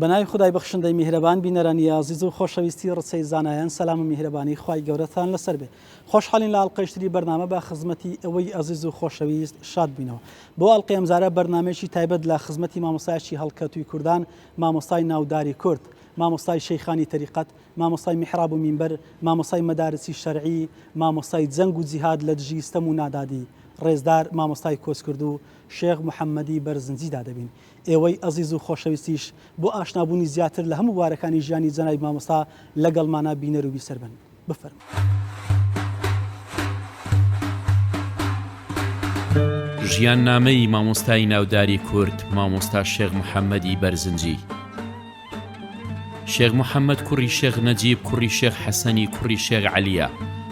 بەناوی خودای بەخشندەی میهرەبان بینەرانی ئازیز و خۆشەویستی ڕچەی زانایان سەلام و میهرەبانی خوای گەورەتان لەسەر بێ خۆشحاڵین لە ئەڵقەیشتری بەرنامە بە خزمەتی ئەوەی ئەزیز و خۆشەویست شاد بووینەوە بۆ ئەڵقەی ئەمجارە بەرنامەیەکی تایبەت لە خزمەتی مامۆستایەکی هەڵکەوتووی کوردان مامۆستای ناوداری کورد مامۆستای شەیخانی تەریقەت مامۆستای میحراب و مینبەر مامۆستای مەدارسی شەرعی مامۆستای جەنگ و جیهاد لە دژی ستەم و نادادی ڕێزدار مامۆستای کۆچکردوو شێخ محەممەدی بەرزنجیدا دەبین ئێوەی ئەزیز و خۆشەویستیش بۆ ئاشنابوونی زیاتر لە هەموو بوارەکانی ژیانی جەنابی مامۆستا لەگەڵمانا بینەر و بیسەر بن. بفەرموون. ژیاننامەی مامۆستای ناوداری کورد مامۆستا شێخ محەممەدی بەرزنجی. شێخ محەممەد کوڕی شێخ نەجیب کوڕی شێخ حەسەنی کوڕی شێخ عەلییە.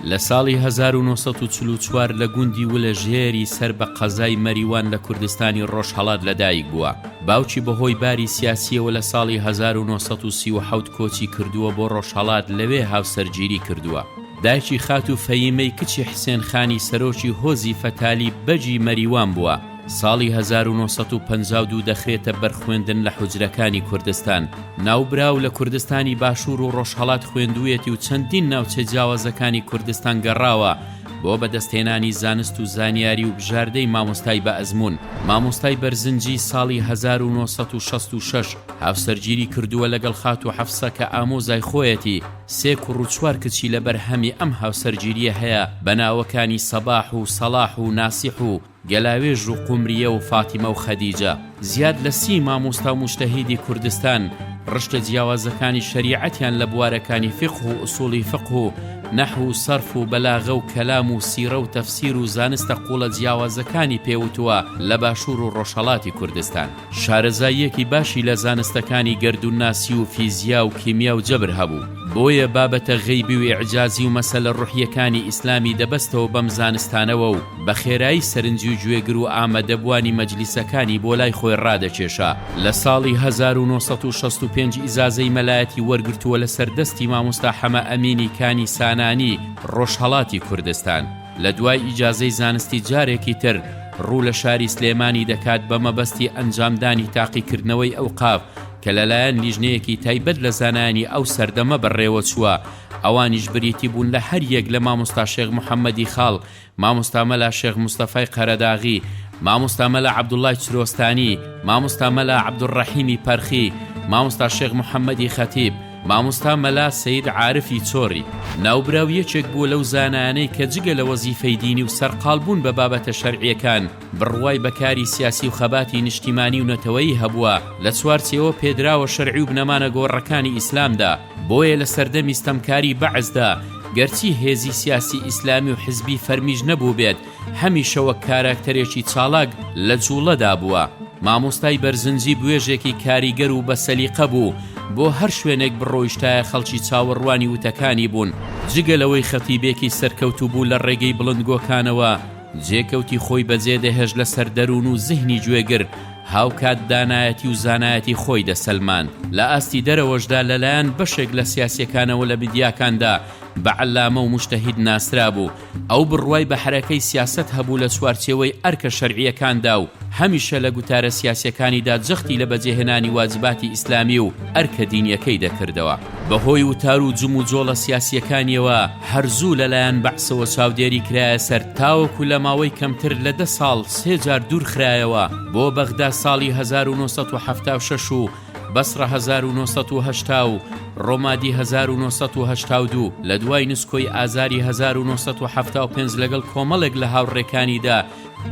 لە ساڵی 1944 لە گوندی ولەژێری سەر بە قەزای مەریوان لە کوردستانی ڕۆژهەڵات لەدایک بووە. باوکی بەهۆی باری سیاسییەوە لە ساڵی 1937 کۆچی کردووە بۆ ڕۆژهەڵات لەوێ هاوسەرگیری کردووە. دایکی خاتوو فەیمەی کچی حسێن خانی سەرۆکی هۆزی فەتالی بەگی مەریوان بووە. ساڵی 1952 دەخرێتە بەر خوێندن لە حوجرەکانی کوردستان. ناوبراو لە کوردستانی باشوور و ڕۆژهەڵات خوێندوویەتی و چەندین ناوچەی جیاوازەکانی کوردستان گەڕاوە بۆ بەدەستهێنانی زانست و زانیاری و بژاردەی مامۆستای بە ئەزموون. مامۆستای بەرزنجی ساڵی 1966 هاوسەرگیری کردووە لەگەڵ خاتوو حەفسە کە ئامۆزای خۆیەتی، سێ کوڕ و چوار کچی لە بەرهەمی ئەم هاوسەرگیرییە هەیە بە ناوەکانی سەباح و سەڵاح و ناسیح و گەلاوێژ و قومریە و فاتیمە و خەدیجە. زیاد لە سی مامۆستا و موجتەهیدی کوردستان ڕشتە جیاوازەکانی شەریعەتیان لە بوارەکانی فیقه و ئوسوڵی فقه و نەحو و سەرف و بەلاغە و کەلام و سیرە و تەفسیر و زانستە قووڵە جیاوازەکانی پێ وتووە لە باشوور و ڕۆژهەڵاتی کوردستان. شارەزاییەکی باشی لە زانستەکانی گەردوونناسی و فیزیا و کیمیا و جەبر هەبوو، بۆیە بابەتە غەیبی و ئیعجازی و مەسەلە ڕوحییەکانی ئیسلامی دەبەستەوە بەم زانستانەوە و بە خێرایی سەرنجی و گوێگر و ئامادەبووانی مەجلیسەکانی بۆ لای خۆی ڕادەکێشا. لە ساڵی 1965 ئیجازەی مەلایەتی وەرگرتووە لەسەر دەستی مامۆستا حەمە ئەمینی کانی سانانی ڕۆژهەڵاتی کوردستان. لە دوای ئیجازەی زانستی جارێکی تر ڕوو لە شاری سلێمانی دەکات بە مەبەستی ئەنجامدانی تاقیکردنەوەی ئەوقاف کە لەلایەن لیژنەیەکی تایبەت لە زانایانی ئەو سەردەمە بەڕێوەچووە ئەوانیش بریتی بوون لە هەر یەک لە مامۆستا شێخ محەمەدی خاڵ، مامۆستا مەلا شێخ مستەفای قەرەداغی، مامۆستا مەلا عەبدوڵای چرۆستانی، مامۆستا مەلا عەبدولڕەحیمی پەرخی، مامۆستا شێخ محەمەدی خەتیب، مامۆستا مەلا سەید عارفی چۆڕی. ناوبراو یەکێک بووە لەو زانایانەی کە جگە لە وەزیفەی دینی و سەرقاڵ بوون بە بابەتە شەرعییەکان، بڕوای بە کاری سیاسی و خەباتی نیشتیمانی و نەتەوەیی هەبووە لە چوارچێوە پێدراوە شەرعی و بنەما نەگۆڕەکانی ئیسلامدا، بۆیە لە سەردەمی ستەمکاری بەعسدا گەرچی هێزی سیاسی ئیسلامی و حزبی فەرمیش نەبووبێت، هەمیشە وەک کاراکتەرێکی چالاک لە جووڵەدا بووە. مامۆستای بەرزنجی بوێژێکی کاریگەر و بە سەلیقە بوو، بۆ هەر شوێنێک بڕۆیشتایە خەڵکی چاوەڕوانی وتەکانی بوون، جگە لەوەی خەتیبێکی سەرکەوتوو بوو لە ڕێگەی بڵندگۆکانەوە جێکەوتی خۆی بەجێ دەهێشت لەسەر دەروون و زهنی گوێگر، هاوکات دانایەتی و زانایەتی خۆی دەسەلماند. لە ئاستی دەرەوەشدا لەلایەن بەشێک لە سیاسیەکانەوە لە میدیاکاندا بە عەلامە و موجتەهید ناسرابوو، ئەو بڕوای بە حەرەکەی سیاسەت هەبوو لە چوارچێوەی ئەرکە شەرعییەکاندا و هەمیشە لە گوتارە سیاسیەکانیدا جەختی لە بەجێهێنانی واجباتی ئیسلامی و ئەرکە دینیەکەی دەکردەوە. بەهۆی وتار و جموجۆڵە سیاسیەکانیەوە هەر زوو لەلایەن بەعسەوە چاودێری کرایە سەر تاوەکو لە ماوەی کەمتر لە دە ساڵ سێ جار دوورخرایەوە بۆ بەغدا ساڵی 1976 و بەسڕە 1980 و ڕۆمادی 1982 لە دوای نسکۆی ئازاری 1975 لەگەڵ کۆمەڵێک لە هاوڕێکانیدا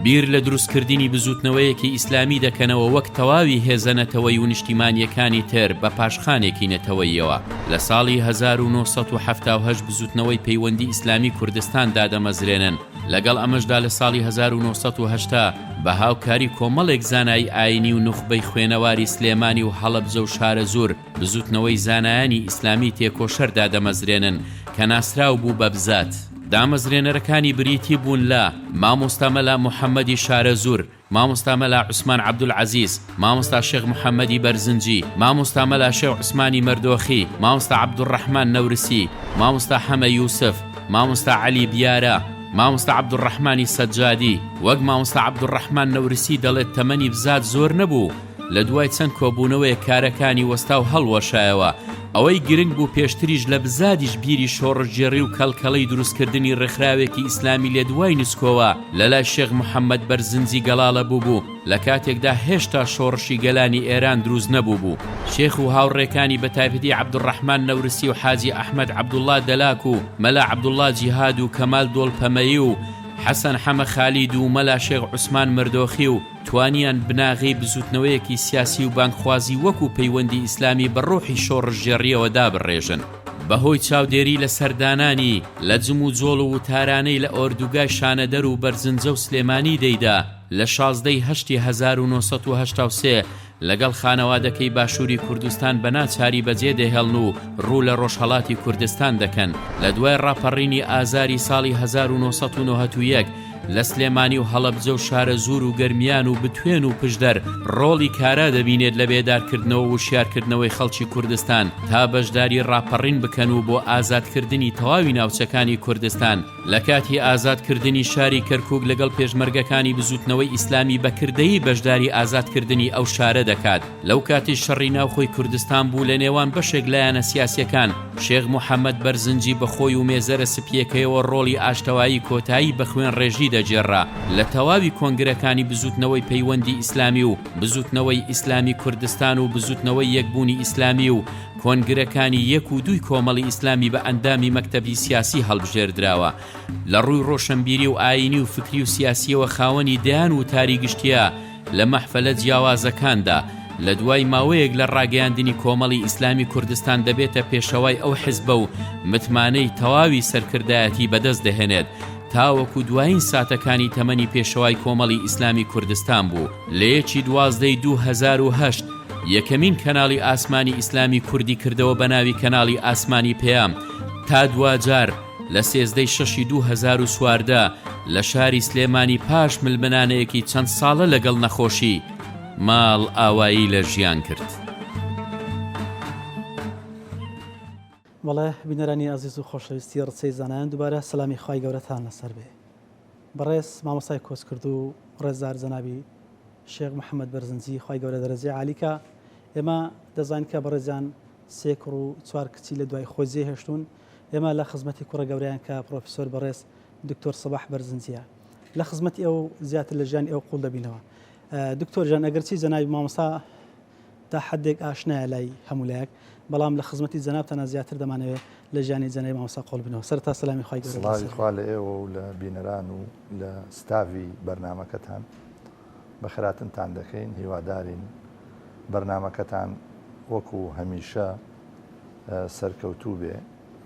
بیر لە دروستکردنی بزووتنەوەیەکی ئیسلامی دەکەنەوە وەک تەواوی هێزە نەتەوەی و نیشتیمانییەکانی تر بە پاشخانێکی نەتەوەییەوە لە ساڵی 1978 بزووتنەوەی پەیوەندی ئیسلامی کوردستان دادەمەزرێنن لەگەڵ ئەمەشدا لە ساڵی 1980 بە هاوکاری کۆمەڵێک زانای ئاینی و نوخبەی خوێنەواری سلێمانی و هەڵەبجە و شارەزوور بزووتنەوەی زانایانی ئیسلامی تێکۆشەر دادەمەزرێنن کە ناسراو بوو بە بزات. دامەزرێنەرەکانی بریتی بوون لە، مامۆستا مەلا محەمەدی شارەزوور، مامۆستا مەلا عوسمان عەبدولعەزیز، مامۆستا شێخ محەمەدی بەرزنجی، مامۆستا مەلا شێخ عوسمانی مەردۆخی، مامۆستا عەبدولڕەحمان نەورسی، مامۆستا حەمە یوسف، مامۆستا عەلی بیارە، مامۆستا عەبدولڕەحمانی سەجادی. وەک مامۆستا عەبدولڕەحمان نەورسی دەڵێت تەمەنی بزات زۆر نەبوو. لە دوای چەند کۆبوونەوەیەک کارەکانی وەستا و هەڵوەشایەوە. ئەوەی گرنگ بوو پێشتریش لە بزادیش بیری شۆڕشگێڕی و کەڵکەڵەی دروستکردنی ڕێکخراوێکی ئیسلامی لێ دوای نسکۆوە لە لای شێخ محەمەد بەرزنجی گەڵاڵە بووبوو لە کاتێکدا هێشتا شۆڕشی گەلانی ئێران دروست نەبووبوو. شێخ و هاوڕێکانی بە تایبەتی عەبدولڕەحمان نەورسی و حاجی ئەحمەد عەبدوڵڵا دەلاک و مەلا عەبدوڵڵا جیهاد و کەمال دۆڵپەمەیی و حەسەن حەمە خالید و مەلا شێخ عوسمان مردۆخی و توانیان بناغەی بزووتنەوەیەکی سیاسی و بانگخوازی وەکوو پەیوەندی ئیسلامی بە ڕۆحی شۆڕشگێڕییەوە دابڕێژن. بە هۆی چاودێری لە سەر دانانی، لە جموجۆڵ و وتارانەی لە ئۆردوگای شانەدەر و بەرزنجە و سلێمانی دەیدا، لە 16 ی هەشتی 1983 لەگەڵ خانەوادەکەی باشووری کوردستان بە ناچاری بەجێ دەهێڵن و ڕوو لە ڕۆژهەڵاتی کوردستان دەکەن. لە دوای ڕاپەڕینی ئازاری ساڵی 1991 لە سلێمانی و هەڵەبجە و شارەزوور و گەرمیان و بتوێن و پشدەر ڕۆڵی کارا دەبینێت لە بێدارکردنەوە و وشیارکردنەوەی خەڵکی کوردستان تا بەشداری ڕاپەڕین بکەن و بۆ ئازادکردنی تەواوی ناوچەکانی کوردستان لە کاتی ئازادکردنی شاری کەرکوک لەگەڵ پێشمەرگەکانی بزوتنەوەی ئیسلامی بە کردەیی بەشداری ئازادکردنی ئەو شارە دەکات. لەو کاتەی شەڕی ناوخۆی کوردستان بوو لە نێوان بەشێک لایەنە سیاسیەکان، شێخ موحەمەد بەرزنجی بە خۆی و مێزەرە سپیەکەیەوە ڕۆڵی ئاشتەوایی کۆتایی بە خوێنڕێژی دەگێڕا لە تەواوی کۆنگرەکانی بزوتنەوەی پەیوەندی ئیسلامی و بزوتنەوەی ئیسلامی کوردستان و بزوتنەوەی یەکبوونی ئیسلامی و کۆنگرەکانی یەک و دووی کۆمەڵی ئیسلامی بە ئەندامی مەکتەبی سیاسی هەڵبژێردراوە. لە ڕووی ڕۆشنبیری و ئایینی و فکری و سیاسییەوە خاوەنی دەیان وتاری گشتییە لە مەحفەلە جیاوازەکاندا. لە دوای ماوەیەک لە ڕاگەیاندنی کۆمەڵی ئیسلامی کوردستان دەبێتە پێشەوای ئەو حزبە و متمانەی تەواوی سەرکردایەتی بەدەست دەهێنێت تاوەکو دوایین ساتەکانی تەمەنی پێشەوای کۆمەڵی ئیسلامی کوردستان بوو. لە یەکی دوازدەی 2008 یەکەمین کەناڵی ئاسمانی ئیسلامی کوردی کردەوە بە ناوی کەناڵی ئاسمانی پەیام تا دواجار لە سێزدەی شەشی 2014 لە شاری سلێمانی پاش ململانێیەکی چەند ساڵە لەگەڵ نەخۆشی ماڵ ئاوایی لە ژیان کرد. بەڵێ بینەرانی ئازیز و خۆشەویستی ڕچەی زانایان دووبارە سەلامی خوای گەورەتان لەسەر بێ. بەڕێز مامۆستای کۆچکردوو ڕێزدار جەنابی شێخ محەممەد بەرزنجی خوای گەورە دەرەجەی عالی کا ئێمە دەزانین کە بەڕێزیان سێ کوڕ و چوار کچی لە دوای خۆی جێهێشتوون ئێمە لە خزمەتی کوڕە گەورەیان کە پرۆفیسۆر بەڕێز دکتۆر سەباح بەرزنجیە لە خزمەتی ئەو زیاتر لە ژیانی ئەو قوڵ دەبینەوە دکتۆر ژان ئەگەرچی جەنابی مامۆستا تا حدێک ئاشنایە لای هەموو لایەک بەڵام لە خزمەتی جەنابتانە زیاتر دەمانەوێت لە ژیانی جەنابی مامۆستا قوڵ بینەوە سەرەتا سەلامی خوای گەورە سڵاوی خوا لە ئێوە و لە بینەران و لە ستاڤی بەرنامەکەتان بەخێراتنتان دەکەین هیوادارین بەرنامەکەتان وەکو هەمیشە سەرکەوتوو بێ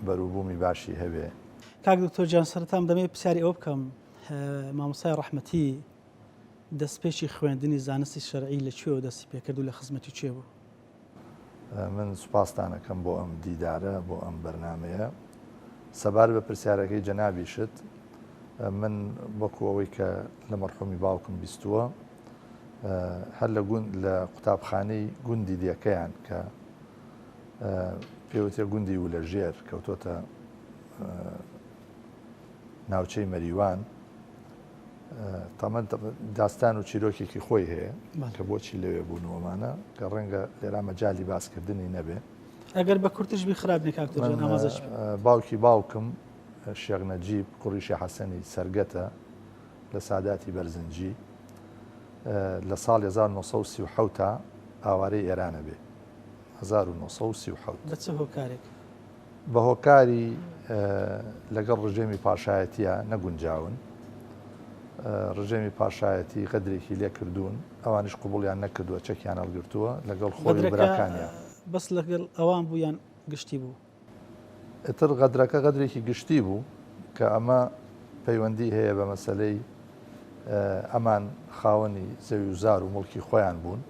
بەروبوومی باشی هەبێ. کاک دکتۆر گیان سەرەتا من دەمەوێت پرسیاری ئەوە بکەم مامۆستای ڕەحمەتی دەستپێکی خوێندنی زانستی شەرعی لە کوێوە دەستی پێکرد و لە خزمەتی کێ بوو؟ من سوپاستان ئەکەم بۆ ئەم دیدارە بۆ ئەم بەرنامەیە. سەبارەت بە پرسیارەکەی جەنابیشت من وەکو ئەوەی کە لە مەرحومی باوکم بیستووە هەر لە گوند لە قوتابخانەی گوندی دێکەیان کە پێوترێ گوندی ولەژێر کەوتۆتە ناوچەی مەریوان تەمەن داستان و چیرۆکێکی خۆی هەیە کە بۆچی لەوێ بوون و ئەمانە کە ڕەنگە لێرا مەجالی باسکردنی نەبێ. ئەگەر بە کورتیش بی خراپ نیە کاک دکتۆر جان ئامازەش بی. باوکی باوکم شێخ نەجیب کوڕی شێخ حەسەنی سەرگەتە لە ساداتی بەرزنجی لە ساڵی 1937 تا ئاوارەی ئێرانە بێ 1937. بە چ هۆکارێک؟ بە هۆکاری لەگەڵ ڕژێمی پاشایەتیە نەگونجاون، ڕژێمی پاشایەتی غەدرێکی لێ کردوون، ئەوانیش قبوڵیان نەکردووە، چەکیان هەڵگرتووە لەگەڵ خۆی و براکانیان. بەس لەگەڵ ئەوان بوو یان گشتی بوو؟ ئیتر غەدرەکە غەدرێکی گشتی بوو کە ئەمە پەیوەندی هەیە بە مەسەلەی ئەمان خاوەنی زەوی و زار و موڵکی خۆیان بوون،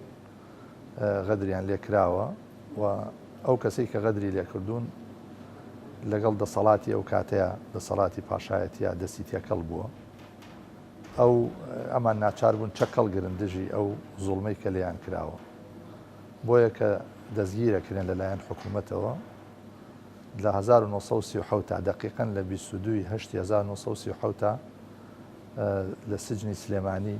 غەدریان لێ کراوە و ئەو کەسەی کە غەدری لێ کردوون لەگەڵ دەسەڵاتی ئەو کاتەیا، دەسەڵاتی پاشایەتیا دەستی تێکەڵ بووە. ئەو ئەمان ناچار بوون چەک هەڵگرن دژی ئەو زوڵمەی کە لێیان کراوە. بۆیە کە دەستگیرەکرێن لەلایەن حکوومەتەوە لە 1937 تا دەقیقەن لە 22 ی هەشتی 1937 تا لە سجنی سلێمانی.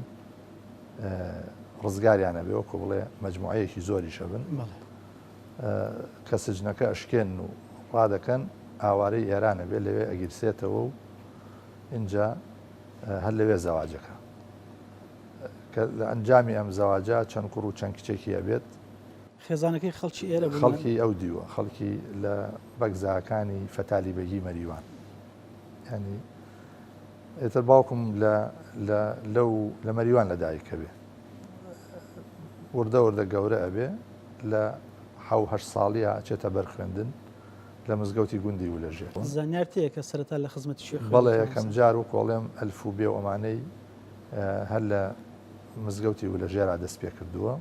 ڕزگاریان ئەبێ وەکو بڵێ مەجموعەیەکی زۆریش ئەبن کە سجنەکە ئەشکێنن و ڕادەکەن ئاوارەی ئێران ئەبێ لەوێ ئەگیرسێتەوە و ئینجا هەر لەوێ زەواجەکە کە لە ئەنجامی ئەم زەواجە چەند کوڕ و چەند کچێکی ئەبێت. خێزانەکەی خەڵکی ئێرە بوون؟ خەڵکی ئەو دیوە، خەڵکی لە بەگزاکانی فەتالی بەگی مەریوان. یانی ئێتر باوکم لە لە لەو لە مەریوان لە دایک ئەبێ. وردە وردە گەورە ئەبێ لە حەو هەشت ساڵیە ئەچێتە بەر خوێندن لە مزگەوتی گوندی ولەژێر. زانیار تێیە کە سەرەتا لە خزمەتی شێخ خوێندووە بەڵێ یەکەم جار وەکو ئەڵێم ئەلف و بێ و ئەمانەی هەر لە مزگەوتی ولەژێرا دەست پێ کردووە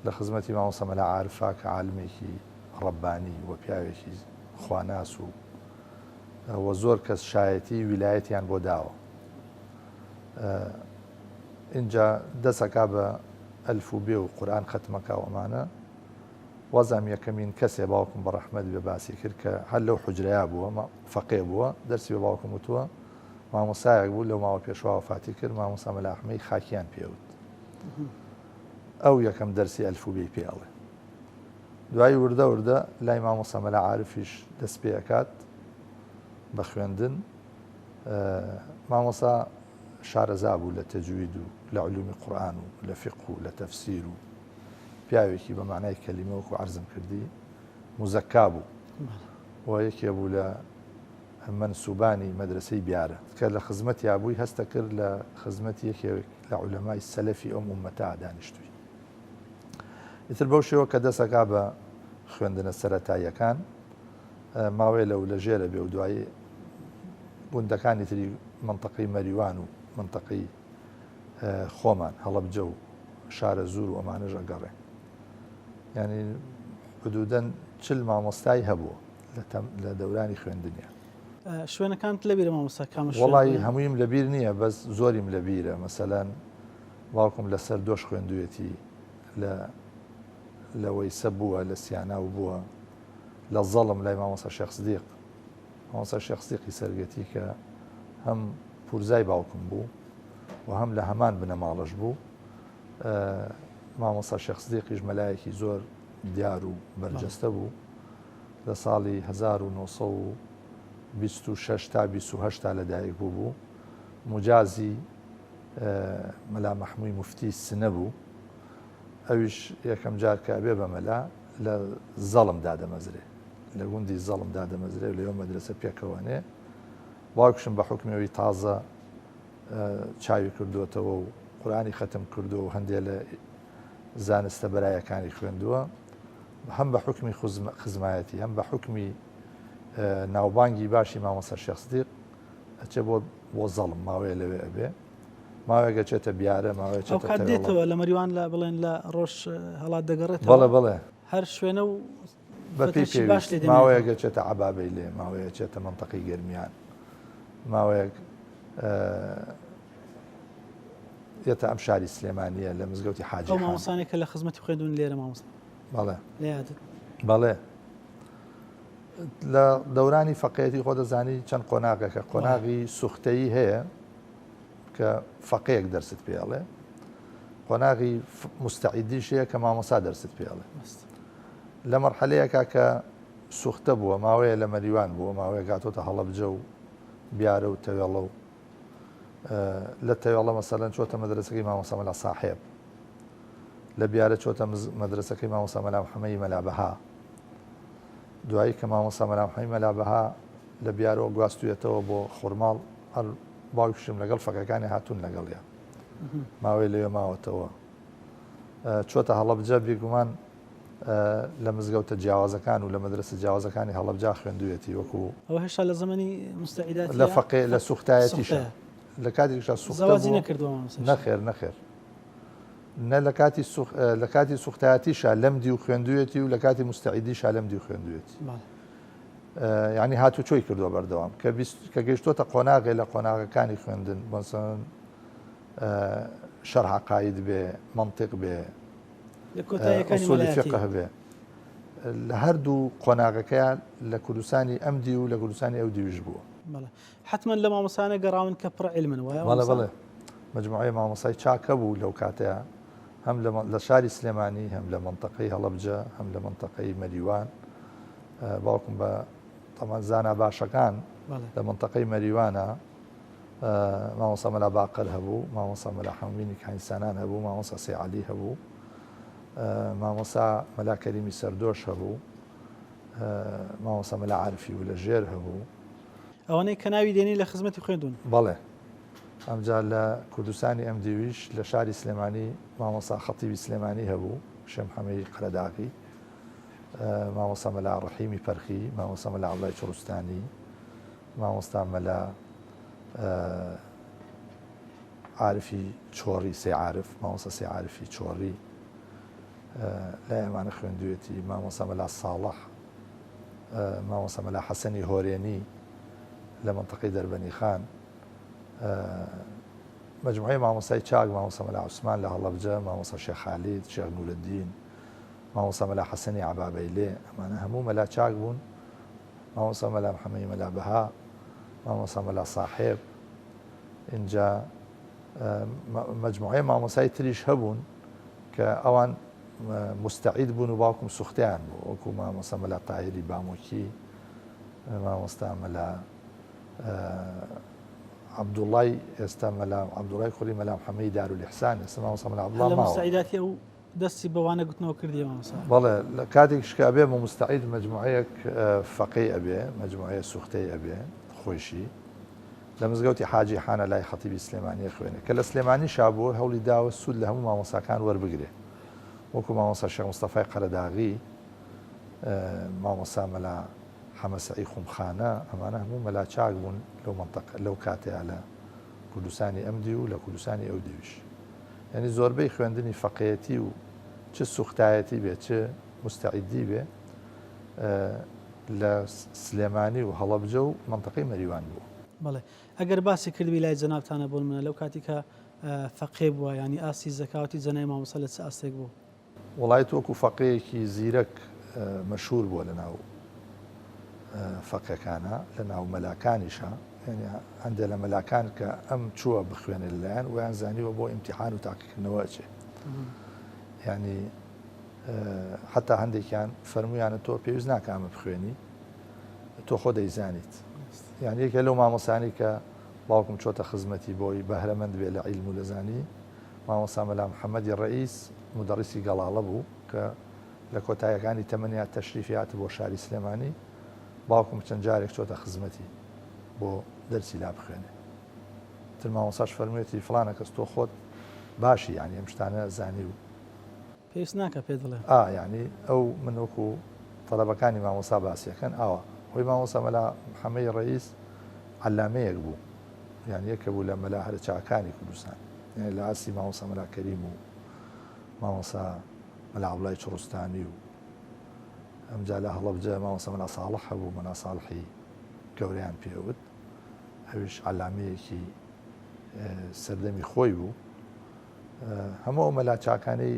لە خزمەتی مامۆستا مەلا عارفا کە عالمێکی ڕەبانی و پیاوێکی خواناس و و زۆر کەس شایەتی ویلایەتیان بۆ داوە ئینجا دەسەکا بە ئەلف و بێ و قورئان خەتمەکا و ئەمانە وازام یەکەمین کەسێ باوکم بە ڕەحمەت بێ باسی کرد کە هەر لەو حوجرەیا بووە فەقێ بووە دەرسی بە باوکم وتووە مامۆسایەک بوو لەو ماوە پێشوا وەفاتی کرد مامۆسا مەلا ئەحمەی خاکیان پێوت ئەو یەکەم دەرسی ئەلف و بێی پێ ئەڵێ دوایی وردە وردە لای مامۆستا مەلا عارفیش دەست پێ ئەکات بە خوێندن مامۆسا شارەزا بوو لە تەجوید و لە علومی قورئان و لە فیقه و لە تەفسیر و پیاوێکی بە معنای کەلیمە وەکو عەرزم کردی موزەکا بوو و یەکێ بوو لە مەنسوبانی مەدرسەی بیارە کە لە خزمەتیا بووی هەستە کرد لە خزمەتی یەکێک لە عولەمای سەلەفی ئەم ئوممەتە دانیشتووی ئیتر بەو شێوە کە دەسەکا بە خوێندنە سەرەتاییەکان ماوەیە لەو لە ژێرە بێ و دوایی گوندەکانی تری منطقەی مەریوان و منطقەی خۆمان هەڵەبجە و شارە زور و ئەمانەش ئەگەڕێ ینی حدودەن چل مامۆستای هەبوو لە دەورانی خوێندنیان شوێنەکانت لەبیرە مامۆستا کامە وەڵی هەموویم لەبیر نییە بەس زۆریم لەبیرە مەسەلەن باوکم لەسەر دۆش خوێندوویەتی لە لە وەیسە بووە لە سیاناو بووە لە زەڵم لای مامۆستا شێخ سدیق مامۆستا شێخ سدیقی سەرگەتی کە هەم پورزای باوکم بوو و هەم لە هەمان بنەماڵەش بوو مامۆستا شێخ سدیقیش مەلایەکی زۆر دیار و بەرجەستە بوو لە ساڵی 1926 تا 28 تا لەدایک بوو بوو مجازی مەلا مەحمووی موفتی سنە بوو، ئەویش یەکەم جار کە ئەبێ بە مەلا لە زەڵم دادەمەزرێ، لە گوندی زەڵم دادەمەزرێ و لەوێ مەدرەسە پێکەوەنێ. باوکیشم بە حوکمی ئەوی تازە چاوی کردووەتەوە و قورئانی خەتم کردووە و هەندێ لە زانستە بەرایەکانی خوێندووە، هەم بە حوکمی خزمایەتی هەم بە حوکمی ناوبانگی باشی مامۆستا شێخ سدیق ئەچێ بۆ بۆ زەڵم ماوەیە لەوێ ئەبێ ماوەیەک ئەچێتە بیارە ماوەیە ئەو کات دێتەوە لە مەریوان لە بڵێن لە ڕۆژ هەڵات دەگەڕێتەوە بەڵێ بەڵێ هەر شوێنە و بەپێی پێویست ماوەیەک ئەچێتە عەبابەی لێ ماوەیە ئەچێتە مەنتەقەی گەرمیان ماوەیەک یەتە ئەم شاری سلێمانیە لە مزگەوتی حاجی ئەو مامۆستانێک کە لە خزمەتی خوێندون لێرە مامۆستا بەڵێ لە یادت بەڵێ لە دەورانی فەقێتی خۆ دەزانی چەند قۆناغێکە قۆناغی سوختەیی هەیە کە فەقەیەک دەرست پێڵێ قۆناغی مستعیدیش هەیە کە مامۆسا دەرست پێڵێ لە مەرحەلەیەکە کە سوختە بووە ماوەیە لە مەریوان بووە ماوەیە گاتۆتە هەڵەبجە و بیارە و تەوێڵە و لە تەوێڵە مەسەلەن چۆتە مەدرسەکەی مامۆسا مەلا ساحێب لە بیارە چۆتە مەدرسەکەی مامۆسا مەلا محەمەی مەلا بەها دوایی کە مامۆستا مەلا محەمەی مەلا بەها لە بیارەوە گواستویەتەوە بۆ خورماڵ هەر باوکیشم لەگەڵ فەقێکانی هاتوون لەگەڵیا ماوەی لەوێ ماوەتەوە چۆتە هەڵەبجە بیگومان لە مزگەوتە جیاوازەکان و لە مەدرسە جیاوازەکانی هەڵەبجە خوێندویەتی وەکو ئەوە هێشتا لە زمانی مستعیدات لە فەقێ لە سوختایەتیشە لە کاتێکیشا سوختە نەکردووە نەخێر نەخێر نە لە کاتی لە کاتی سوختایەتیشا لەم دیو خوێندویەتی و لە کاتی مستعیدیشا لەم دیو خوێندویەتی یعنی هاتوچۆی کردووە بەردەوام کە کە گەیشتۆتە قۆناغێ لە قۆناغەکانی خوێندن مەسەن شەرح عقاید بێ منطق بێ ئوسولی فقه بێ لە هەردوو قۆناغەکەیان لە کوردستانی ئەم دی و لە کوردستانی ئەو دیویش بووە حتمما لە مامۆسانە گەڕاون کە پڕ علمن وایە بەڵێ بەڵێ مجموعەی مامۆسای چاکە بوو لەو کاتەیە. هەم لە شاری سلێمانی هەم لە مەنتەقەی هەڵەبجە هەم لە مەنتەقەی مەریوان باوکم بە تەمان زانا باشەکان لە مەنتەقەی مەریوانە مامۆستا مەلا باقر هەبوو مامۆستا مەلا حەمینی کانیسانان هەبوو مامۆستا سێ عەلی هەبوو مامۆستا مەلا کەریمی سەردۆش هەبوو مامۆستا مەلا عارفی و لە ژێر هەبوو. ئەوانەی کە ناوی دێنی لە خزمەتی خوێندوون. بەڵێ. ئەمجا لە کوردستانی ئەم دیویش لە شاری سلێمانی مامۆستا خەتیبی سلێمانی هەبوو، شێ محەمەی قەرەداغی، مامۆستا مەلا ڕەحیمی پەرخی، مامۆستا مەلا عەبدوڵای چڕوستانی، مامۆستا مەلا عارفی چۆڕی، سەی عارف، مامۆستا سەی عارفی چۆڕی لای ئەمانە خوێندوویەتی، مامۆستا مەلا ساڵح، مامۆستا مەلا حەسەنی هۆرێنی لە مەنتەقەی دەربەنیخان، مەجموعەی مامۆستای چاک، مامۆستا مەلا عوسمان لە هەڵەبجە، مامۆستا شێخ خالید، شێخ نورەدین، مامۆستا مەلا حەسەنی عەبابەیلێ، ئەمانە هەموو مەلا چاک بوون، مامۆستا مەلا محەمەدی مەلا بەها، مامۆستا مەلا ساحێب، ئینجا مەجموعەی مامۆستای تریش هەبوون کە ئەوان موستەعید بوون و باوکم سوختەیان بوو وەکو مامۆستا مەلا تاهیری بامۆکی، مامۆستا مەلا عەبدوڵای ئێستا مەلا عەبدوڵای کوڕی مەلا محەمەدی دارولئیحسان ئێستا مامۆستا مەلا عەبدوڵا ماوە. لە موستەعیداتی ئەو دەستی بە وانە گوتنەوە کردیە مامۆستا؟ بەڵێ لە کاتێکیش کە ئەبێ بە موستەعید مەجموعەیەک فەقێی ئەبێ مەجموعەیە سوختەی ئەبێ خۆیشی لە مزگەوتی حاجی حانە لای خەتیبی سلێمانی ئەخوێنێ کە لە سلێمانیشا بووە هەوڵی داوە سوود لە هەموو مامۆستاکان وەربگرێ وەکو مامۆستا شێخ مستەفای قەرەداغی مامۆستا مەلا حەمە سەعی خومخانە ئەمانە هەموو مەلا چاک بوون لەو مەنتەقە لەو کاتەیا لە کوردستانی ئەم دیو و لە کوردستانی ئەو دیویش یعنی زۆربەی خوێندنی فەقێیەتی و چ سوختایەتی بێ چ مستعدی بێ لە سلێمانی و هەڵەبجە و مەنتەقەی مەریوان بووە. بەڵێ ئەگەر باسی کردبی لای جەنابتانە بۆ نمونە لەو کاتی کە فەقێ بووە یانی ئاستی زەکاوەتی جەنای مامۆستا لە چ ئاستێک بوو؟ وەڵایت وەکو فەقێیەکی زیرەک مەشهور بووە لە ناو فەقێکانا لە ناو مەلاکانیشا یانی هەندێ لە مەلاکان کە ئەم چووە بخوێنێ لەلایان ویان زانیوە بۆ ئیمتیحان و تاقیکردنەوە ئەچێ یانی حتا هەندێکیان فەرموویانە تۆ پێویست ناکە ئەمە بخوێنی تۆ خۆ دەیزانیت یان یەکێ لەو مامۆسانی کە باوکم چۆتە خزمەتی بۆی بەهرەمەند بێ لە عیلم و لە زانی مامۆستا مەلا محەممەدی ڕئیس مدەڕیسی گەڵاڵە بوو کە لە کۆتایەکانی تەمەنیا تەشریفی هات بۆ شاری سلێمانی باوکم چەند جارێک چۆتە خزمەتی بۆ دەرسی لا بخوێنێ تر مامۆساش فەرموویەتی فڵانە کەس تۆ خۆت باشی یانی ئەم شتانە زانی و پێویست ناکا پێت بڵێم. ئا یانی ئەو من وەکو تەلەبەکانی مامۆستا باسی ئەکەن ئاوا خۆی مامۆستا مەلا محەمەی ڕەئیس عەلامەیەک بوو یانی یەکە بوو لە مەلا هەرە چاکانی کوردستان یانی لە ئاستی مامۆستا مەلا کەریم و مامۆستا مەلا عەبدوڵای چڕوستانی و ئەمجا لە هەڵەبجە مامۆستا مەلا ساڵح هەبوو مەلا ساڵحی گەورەیان پێوت ئەویش عەلامەیەکی سەردەمی خۆی بوو هەموو ئەو مەلا چاکانەی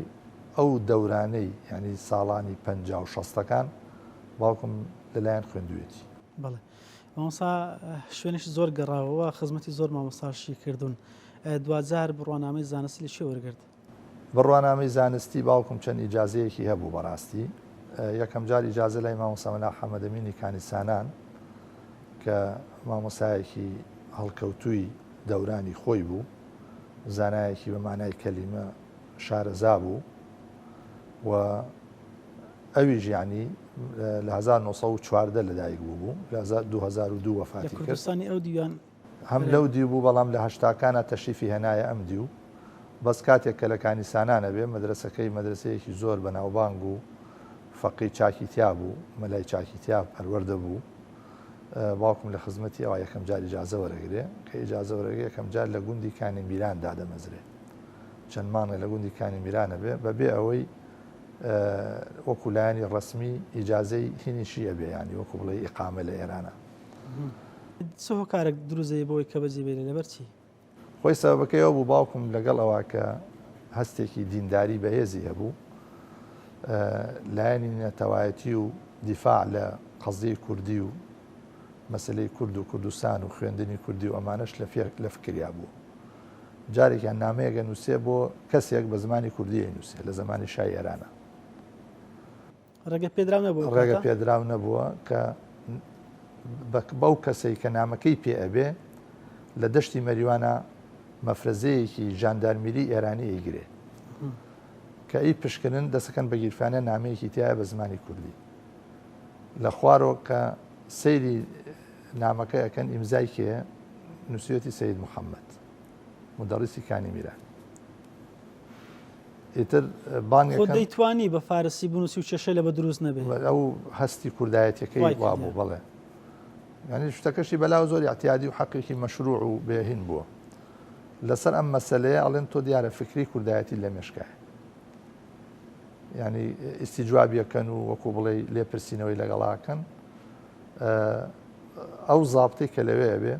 ئەو دەورانەی یانی ساڵانی پەنجا و شەستەکان باوکم لەلایەن خوێندوویەتی. بەڵێ مامۆستا شوێنیش زۆر گەڕاوەوە خزمەتی زۆر مامۆستاشی کردوون دواجار بڕوانامەی زانستی لە کوێ وەرگرت؟ بڕوانامەی زانستی باوکم چەند ئیجازەیەکی هەبوو بەڕاستی یەکەم جار ئیجازە لای مامۆستا مەلا حەمەدەمینی کانیسانان کە مامۆستایەکی هەڵکەوتووی دەورانی خۆی بوو زانایەکی بە مانای کەلیمە شارەزا بوو و ئەویش یعنی لە 1914 لەدایک بوو بوو لە 2002 وەفاتی کرد کوردستانی ئەو دیوان هەم لەو دیو بوو بەڵام لە هەشتاکانە تەشریفی هێنایە ئەم دیو بەس کاتێک کە لە کانیسانانە بێ مەدرسەکەی مەدرسەیەکی زۆر بەناوبانگ و فەقی چاکی تیا بوو مەلای چاکی تیا پەروەردە بوو باوکم لە خزمەتی ئەوا یەکەم جار ئیجازە وەرەگرێ، کە ئیجازە وەرەگرێ یەکەم جار لە گوندی کانی میران دادەمەزرێ. چەند مانگێ لە گوندی کانی میران ئەبێ بە بێ ئەوەی وەکو لایەنی ڕەسمی ئیجازەی هینیشی ئەبێ یانی وەکو بڵێی ئیقامە لە ئێرانە. چ هۆکارێک دروست دەبێ بۆی کە بەجێ بێلێ لەبەر چی؟ خۆی سەبەبەکەی ئەوە بوو باوکم لەگەڵ ئەوە کە هەستێکی دینداری بەهێزی هەبوو لایەنی نەتەوایەتی و دیفاع لە قەزیەی کوردی و مەسلەی کورد و کوردستان و خوێندنی کوردی و ئەمانەش لە فکریا بوو. جارێکیان نامەیەک ئەنووسێ بۆ کەسێک بە زمانی کوردی ئەینووسێ لە زمانی شای ئێرانە. ڕێگە پێدراو نەبووە ئەو ڕێگە کاتە؟ پێدراو نەبووە کە بەو کەسەی کە نامەکەی پێ ئەبێ لە دەشتی مەریوانە مەفرەزەیەکی ژاندارمیری ئێرانی ئەیگرێ کە ئەی پشکنن دەسەکەن بە گیرفانە نامەیەکی تایە بە زمانی کوردی لە خوارەوە کە سەیری نامەکە ئەکەن ئیمزای کێ نووسیوەتی سید محەممەد مدەڕیسی کانی میران ئیتر خۆ دەیتوانی بە فارسی بنووسی و کێشەی لە بە دروست نەبێ ئەو هەستی کوردایەتەکەی وابوو بەڵێ یعنی شتەکەشی بەلاوە زۆر اعتیادی و حەقێکی مەشروع و بێهین بووە لەسەر ئەم مەسلەیە ئەڵێن تۆ دیارە فکری کوردایەتی لە مێشکایە ینی ئیسیجوابیەکەن و وەکو بڵێ لێپرسینەوەی لەگەڵاکەن ئەو زابتی کە لەوێ بێ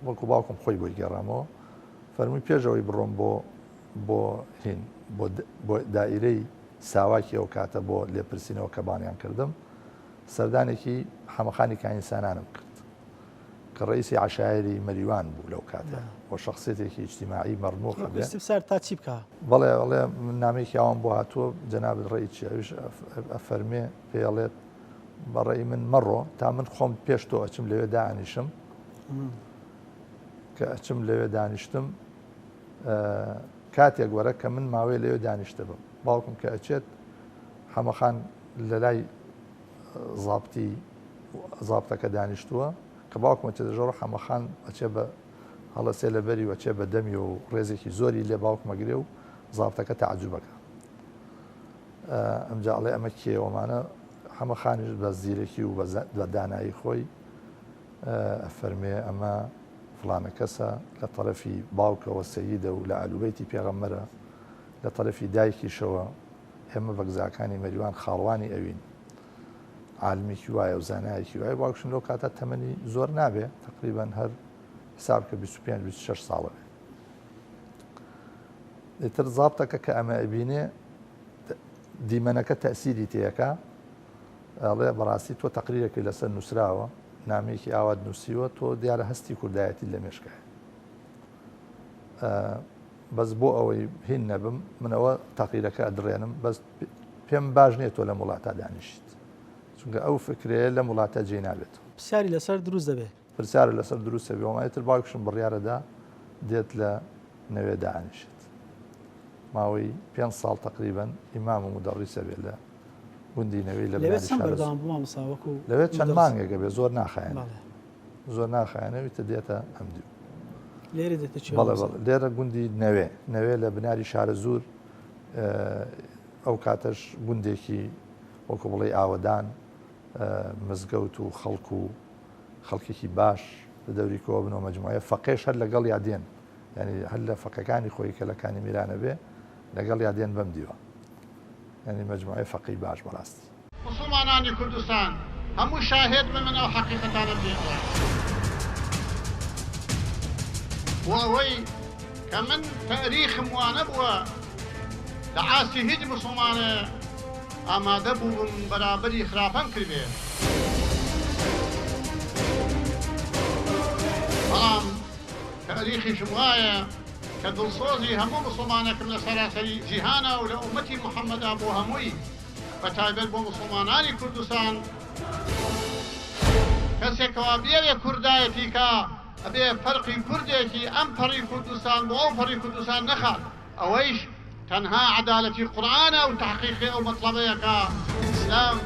وەکو باوکم خۆی بۆی گێڕامەوە فەرمووی پێش ئەوەی بڕۆم بۆ بۆ هین بۆ بۆ دائیرەی ساواکی ئەو کاتە بۆ لێپرسینەوە کە بانیان کردم سەردانێکی حەمەخانی کانیسانانم کرد کە ڕئیسی عەشایری مەریوان بوو لەو کاتە و شخصیتێکی ئیجتیماعی مەرموق بێ استفسار تا چی بکا؟ بەڵێ ئەڵێ من نامەیەکی ئاوام بۆ هاتووە جەنابت ڕێی چی ئەویش ئەفەرمێ پێڵێت بەڕێی من مەڕۆ تا من خۆم پێش تۆ ئەچم لەوێ دانیشم کە ئەچم لەوێ دانیشتم کاتێک وەرە کە من ماوەی لەوێ دانیشتبم باوکم کە ئەچێت حەمەخان لە لای زابتی زابتەکە دانیشتووە کە باوکم ئەچێتە ژۆڕ حەمەخان ئەچێ بە هەڵەسێ لە بەری وەچێ بە دەمی و ڕێزێکی زۆری لێ باوکمەگرێ و زابتەکە تەعجوبەکە ئەمجا ئەڵێ ئەمە کێوەمانە حەمە خانیش بە زیرەکی و بە دانایی خۆی ئەفەرمێ ئەمە فڵانە کەسە لە تەرەفی باوکەوە سەیدە و لە ئالوبەیتی پێغەمبەرە، لە تەرەفی دایکیشەوە ئێمە بەگزاکانی مەریوان خاڵوانی ئەوین. عالمێکی وایە و زانایەکی وایە باوکشم لەو کاتە تەمەنی زۆر نابێ تقریبا هەر حساب کە 25 26 ساڵە بێ. ئیتر زابتەکە کە ئەمە ئەبینێ دیمەنەکە تەسیری تێیەکە ئەڵێ بەڕاستی تۆ تەقریرێکی لەسەر نووسراوە نامەیەکی ئاوات نووسیوە تۆ دیارە هەستی کوردایەتی لە مێشکایە بەس بۆ ئەوەی هین نەبم منەوە تەقیرەکە ئەدڕێنم بەس پێم باش نییە تۆ لەم وڵاتە دانیشیت چونکە ئەو فکرەیە لەم وڵاتە جێ نابێت. پرسیاری لەسەر دروست دەبێ. پرسیار لەسەر دروست دەبێ وەما ئیتر باوکیشم بڕیارەدا دێت لە نەوێ دانیشێت ماوەی پێنج ساڵ تەقریبەن ئیمام و مودەڕیسە بێ لە گوندی نەوێی لە لەوێ بناری چەند شارەزوور. بەردەوام بوو مامۆستا وەکو لەوێ چەند مودەڕیس؟ مانگێکە بێ زۆر ناخایەنێ بەڵێ. زۆر ناخایەنێ ئیتر دێتە ئەم دیو. لێرە دێتە کوێ بەڵێ مامۆستا؟ بەڵێ لێرە گوندی نەوێ نەوێ لە بناری شارەزوور ئەو کاتەش گوندێکی وەکو بڵێی ئاوەدان مزگەوت و خەڵک و خەڵکێکی باش لە دەوری کۆ بن و مەجموعەیە فەقێش هەر لەگەڵیا دێن یعنی هەر لە فەقەکانی خۆی کە لە کانی میرانە بێ لەگەڵیا دێن بەم دیوە یعنی مەجموعەی فەقی باش بەڕاستی. موسڵمانانی کوردستان هەموو شاهێد بن من ئەو حەقیقەتانەم پێ ئەڵێم بۆ ئەوەی کە من تەئریخم وانەبووە لە ئاستی هیچ موسڵمانێ ئامادە بووبم بەرابەری خراپەم کردبێ بەڵام تەئریخیشم وایە کە دڵسۆزی هەموو موسڵمانێکم لە سەراسەری جیهانا و لە ئوممەتی محەممەدا بۆ هەمووی بە تایبەت بۆ موسڵمانانی کوردستان کەسێک کەوا بیەوێ کوردایەتی کا ئەبێ فەرقی کوردێکی ئەم پەڕی کوردستان بۆ ئەو پەڕی کوردستان نەخات ئەوەیش تەنها عەدالەتی قورئانە و تەحقیقی ئەو مەتڵەبەیە کە ئیسلام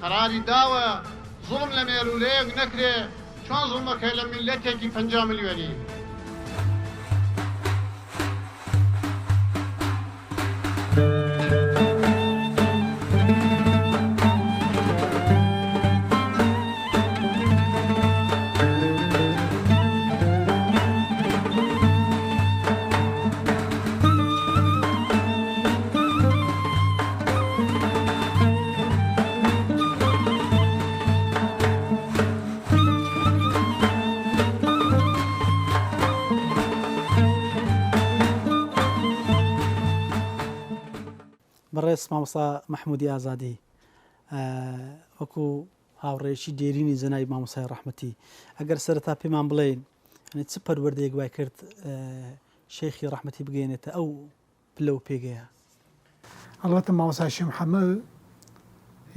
قەراری داوە زوڵم لە مێروولەیەک نەکرێ چۆن زوڵمەکەی لە میللەتێکی 50 ملیۆنی. بەڕێز مامۆستا مەحمودی ئازادی وەکو هاوڕێیەکی دێرینی جەنابی مامۆستای ڕەحمەتی ئەگەر سەرەتا پێمان بڵێین یانی چ پەروەردەیەک وای کرد شێخی ڕەحمەتی بگەیەنێتە ئەو پلە و پێگەیە؟ ئەڵبەتە مامۆستا شێخ محەمەد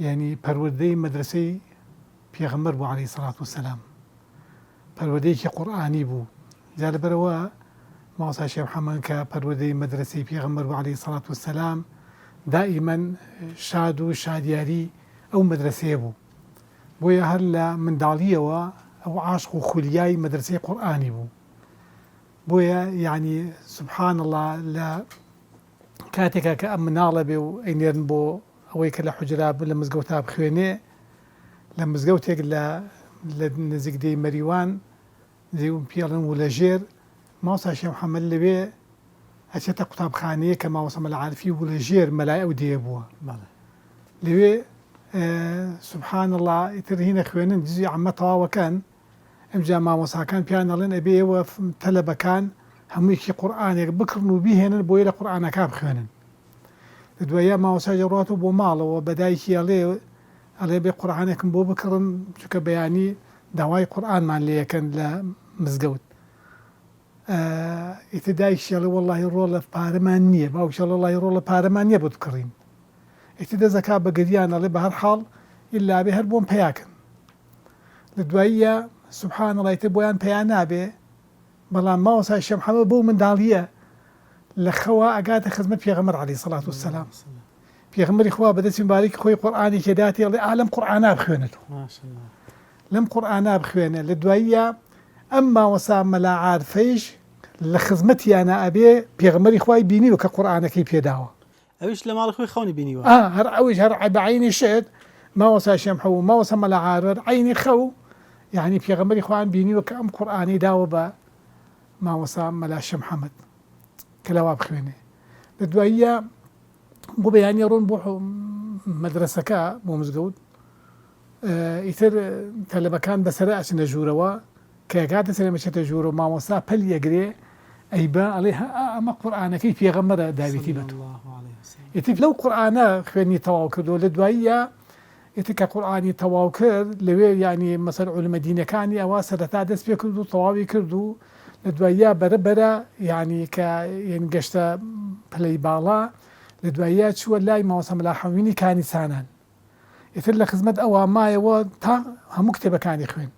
یانی پەروەردەی مەدرەسەی پێغەمبەر بوو عەلەیهی سەڵات وسەلام پەروەردەیەکی قورئانی بوو جا لەبەرئەوە مامۆستا شێخ محەمەد کە پەروەردەی مەدرەسەی پێغەمبەر بوو عەلەیهی سەڵات وسەلام دائیمەن شاد و شادیاری ئەو مەدرەسەیە بوو بۆیە هەر لە منداڵییەوە ئەو عاشق و خولیای مەدرەسەی قورئانی بوو بۆیە یەعنی سبحان اللە لە کاتێکا کە ئەم مناڵە بێ و ئەینێرن بۆ ئەوەی کە لە حوجرا لە مزگەوتا بخوێنێ لە مزگەوتێک لە لە نزیک دێی مەریوان نزیک پێڵن و لە ژێر مامۆستا شێخ محەممەد لەوێ ئەچێتە قوتابخانەیە کە مامۆستا مەلا عارفی و لە ژێر مەلای ئەو دێیە بووە لەوێ سبحان اللە ئیتر هینە خوێنن جزی عەمە تەواوەکەن ئمجا مامۆساکان پێیان ئەڵێن ئەبێ ئێوە تەلەبەکان هەموویەکی قورئانێک بکڕن و بیهێنن بۆیە لە قورئانەکا بخوێنن لە دواییا مامۆسا دەڕواتەوە بۆ ماڵەوە بە دایکی ئەڵێ ئەڵێ بێ قورئانێکم بۆ بکڕن چونکە بەیانی داوای قورئانمان لێ ئەکەن لە مزگەوت ئیتر دایکیشی ئەڵێ وەڵاهی ڕۆڵە پارەمان نییە باوکیشی ئەڵێ وەڵاهی ڕۆڵە پارەمان نییە بۆت بکڕین ئیتر دەست ئەکا بە گریان ئەڵێ بە هەر حاڵ ئیلا بێ هەر بۆم پەیاکەن لە دواییە سبحان اللە ئیتر بۆیان پەیا نابێ بەڵام مامۆستا شێخ محەمەد بەو منداڵییە لە خەوا ئەگاتە خزمەت پێغەمبەر عەلەیهی سەڵات وسەلام پێغەمبەری خوا بە دەستی مبارەکی خۆی قورئانێکی داتێ ئەڵێ ئا لەم قورئانە بخوێنە تۆ لەم قورئانە بخوێنە لە دواییە ئەم مامۆستا مەلا عارفەیش لە خزمەتیانە ئەبێ پێغەمبەری خوای بینیوە کە قورئانەکەی پێداوە ئەویش لە ماڵی خۆی خەونی بینیوە. ئا هەر ئەویش هەر بە عەینی شت مامۆستا شێخ محەو و مامۆستا مەلا عارف عەینی خەو یەعنی پێغەمبەری خوایان بینیوە کە ئەم قورئانەی داوە بە مامۆستا مەلا شێخ محەمەد کە لەوا بخوێنێ لە دواییە بۆ بەیانی ڕۆن بۆ مەدرەسەکە بۆ مزگەوت ئیتر تەلەبەکان بەسەرە ئەچنە ژوورەوە کە ئەگاتە سەرێ مەچێتە ژوورەوە مامۆستا پەلی ئەگرێ ئەیبا ئەڵێ ها ئەمە قورئانەکەی پێغەمبەرە داویتی بە تۆ ئیتر لەو قورئانە خوێندنی تەواو کردو لە دواییە ئیتر کە قورئانی تەواو کرد لەوێ یعنی مەسەل عولمە دینەکانی ئەوە سەرەتا دەست پێ کرد و تەواوی کرد و لە دواییە بەرە بەرە یعنی کە یعنی گەشتە پلەی باڵا لە دواییە چووە لای مامۆستا مەلا حەوینی کانی سانان ئیتر لە خزمەت ئەوا مایەوە تا هەموو کتێبەکانی خوێند.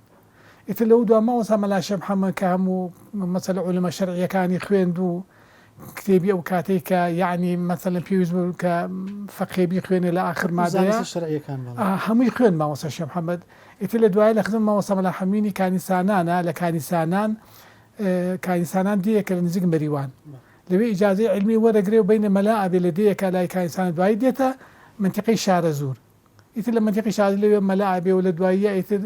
ئیتر لەو دوا مامۆستا مەلا شێخ محەمەد کە هەموو مەسەلە عولومە شەرعییەکانی خوێند و کتێبی ئەو کاتەی کە یەعنی مەسەلەن پێویست بوو کە فەقێ بیخوێنێ لە ئاخر مادەیە زانستە شەرعییەکان بەڵێ. هەمووی خوێند مامۆستا شێخ محەمەد. ئیتر لە دوایە لە خزمەت مامۆستا مەلا حەمینی کانی سانانە لە کانی سانان کانی سانان دێیەکە لە نزیک مەریوان. لەوێ ئیجازەی عیلمی وەرەگرێ و بەینە مەلا ئەبێ لە دێیەکا لای کانیسانە دوایی دێتە مەنتیقەی شارەزوور ئیتر لە مەنتیقەی شارەزوور لەوێ مەلا ئەبێ و لە دواییە ئیتر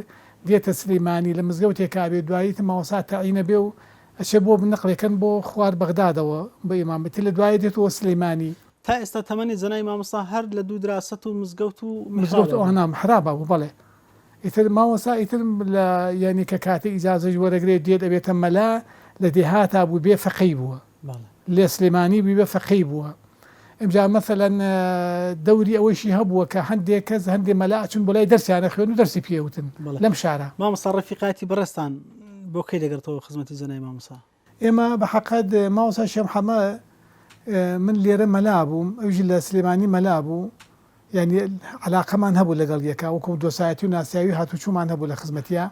دێتە سلیمانی لە مزگەوتێکا ئەبێ دوایی ئیتر مامۆستا تەعین ئەبێ و ئەچێ بۆ نەقلێکەن بۆ خوار بەغدادەوە بۆ ئیمام ئیتر لە دوایە دێتەوە سلیمانی. تا ئێستا تەمەنی جەنابی مامۆستا هەر لە دوو دراسەت و مزگەوت و مزگەوت میحرابا بوو. نا محرابا بوو بەڵێ ئیتر مامۆستا ئیتر لە یانی کە کاتێ ئیجازەش وەرەگرێ دێت ئەبێتە مەلا لە دێهاتا بوو بێ فەقێی بووە لە سلێمانی بووی بێ فەقێی بووە ئمجا مەسەلەن دەوری ئەوەیشی هەبووە کە هەندێک کەس هەندێ مەلا ئەچون بۆ لای دەرسیانە خوێن و دەرسی پێوتن لەم شارە. مامۆستا ڕەفیقایەتی بەڕێزتان بۆ کەی دەگەڕێتەوە خزمەتی جەنابی مامۆستا؟ ئێمە بە حەقەت مامۆستا شێخ محەمەد من لێرە مەلا بووم ئەویش لە سلێمانی مەلا بوو یانی عەلاقەمان هەبوو لەگەڵ یەکا وەکو دۆسایەتی و ناسیاوی هاتوچوومان هەبوو لە خزمەتیا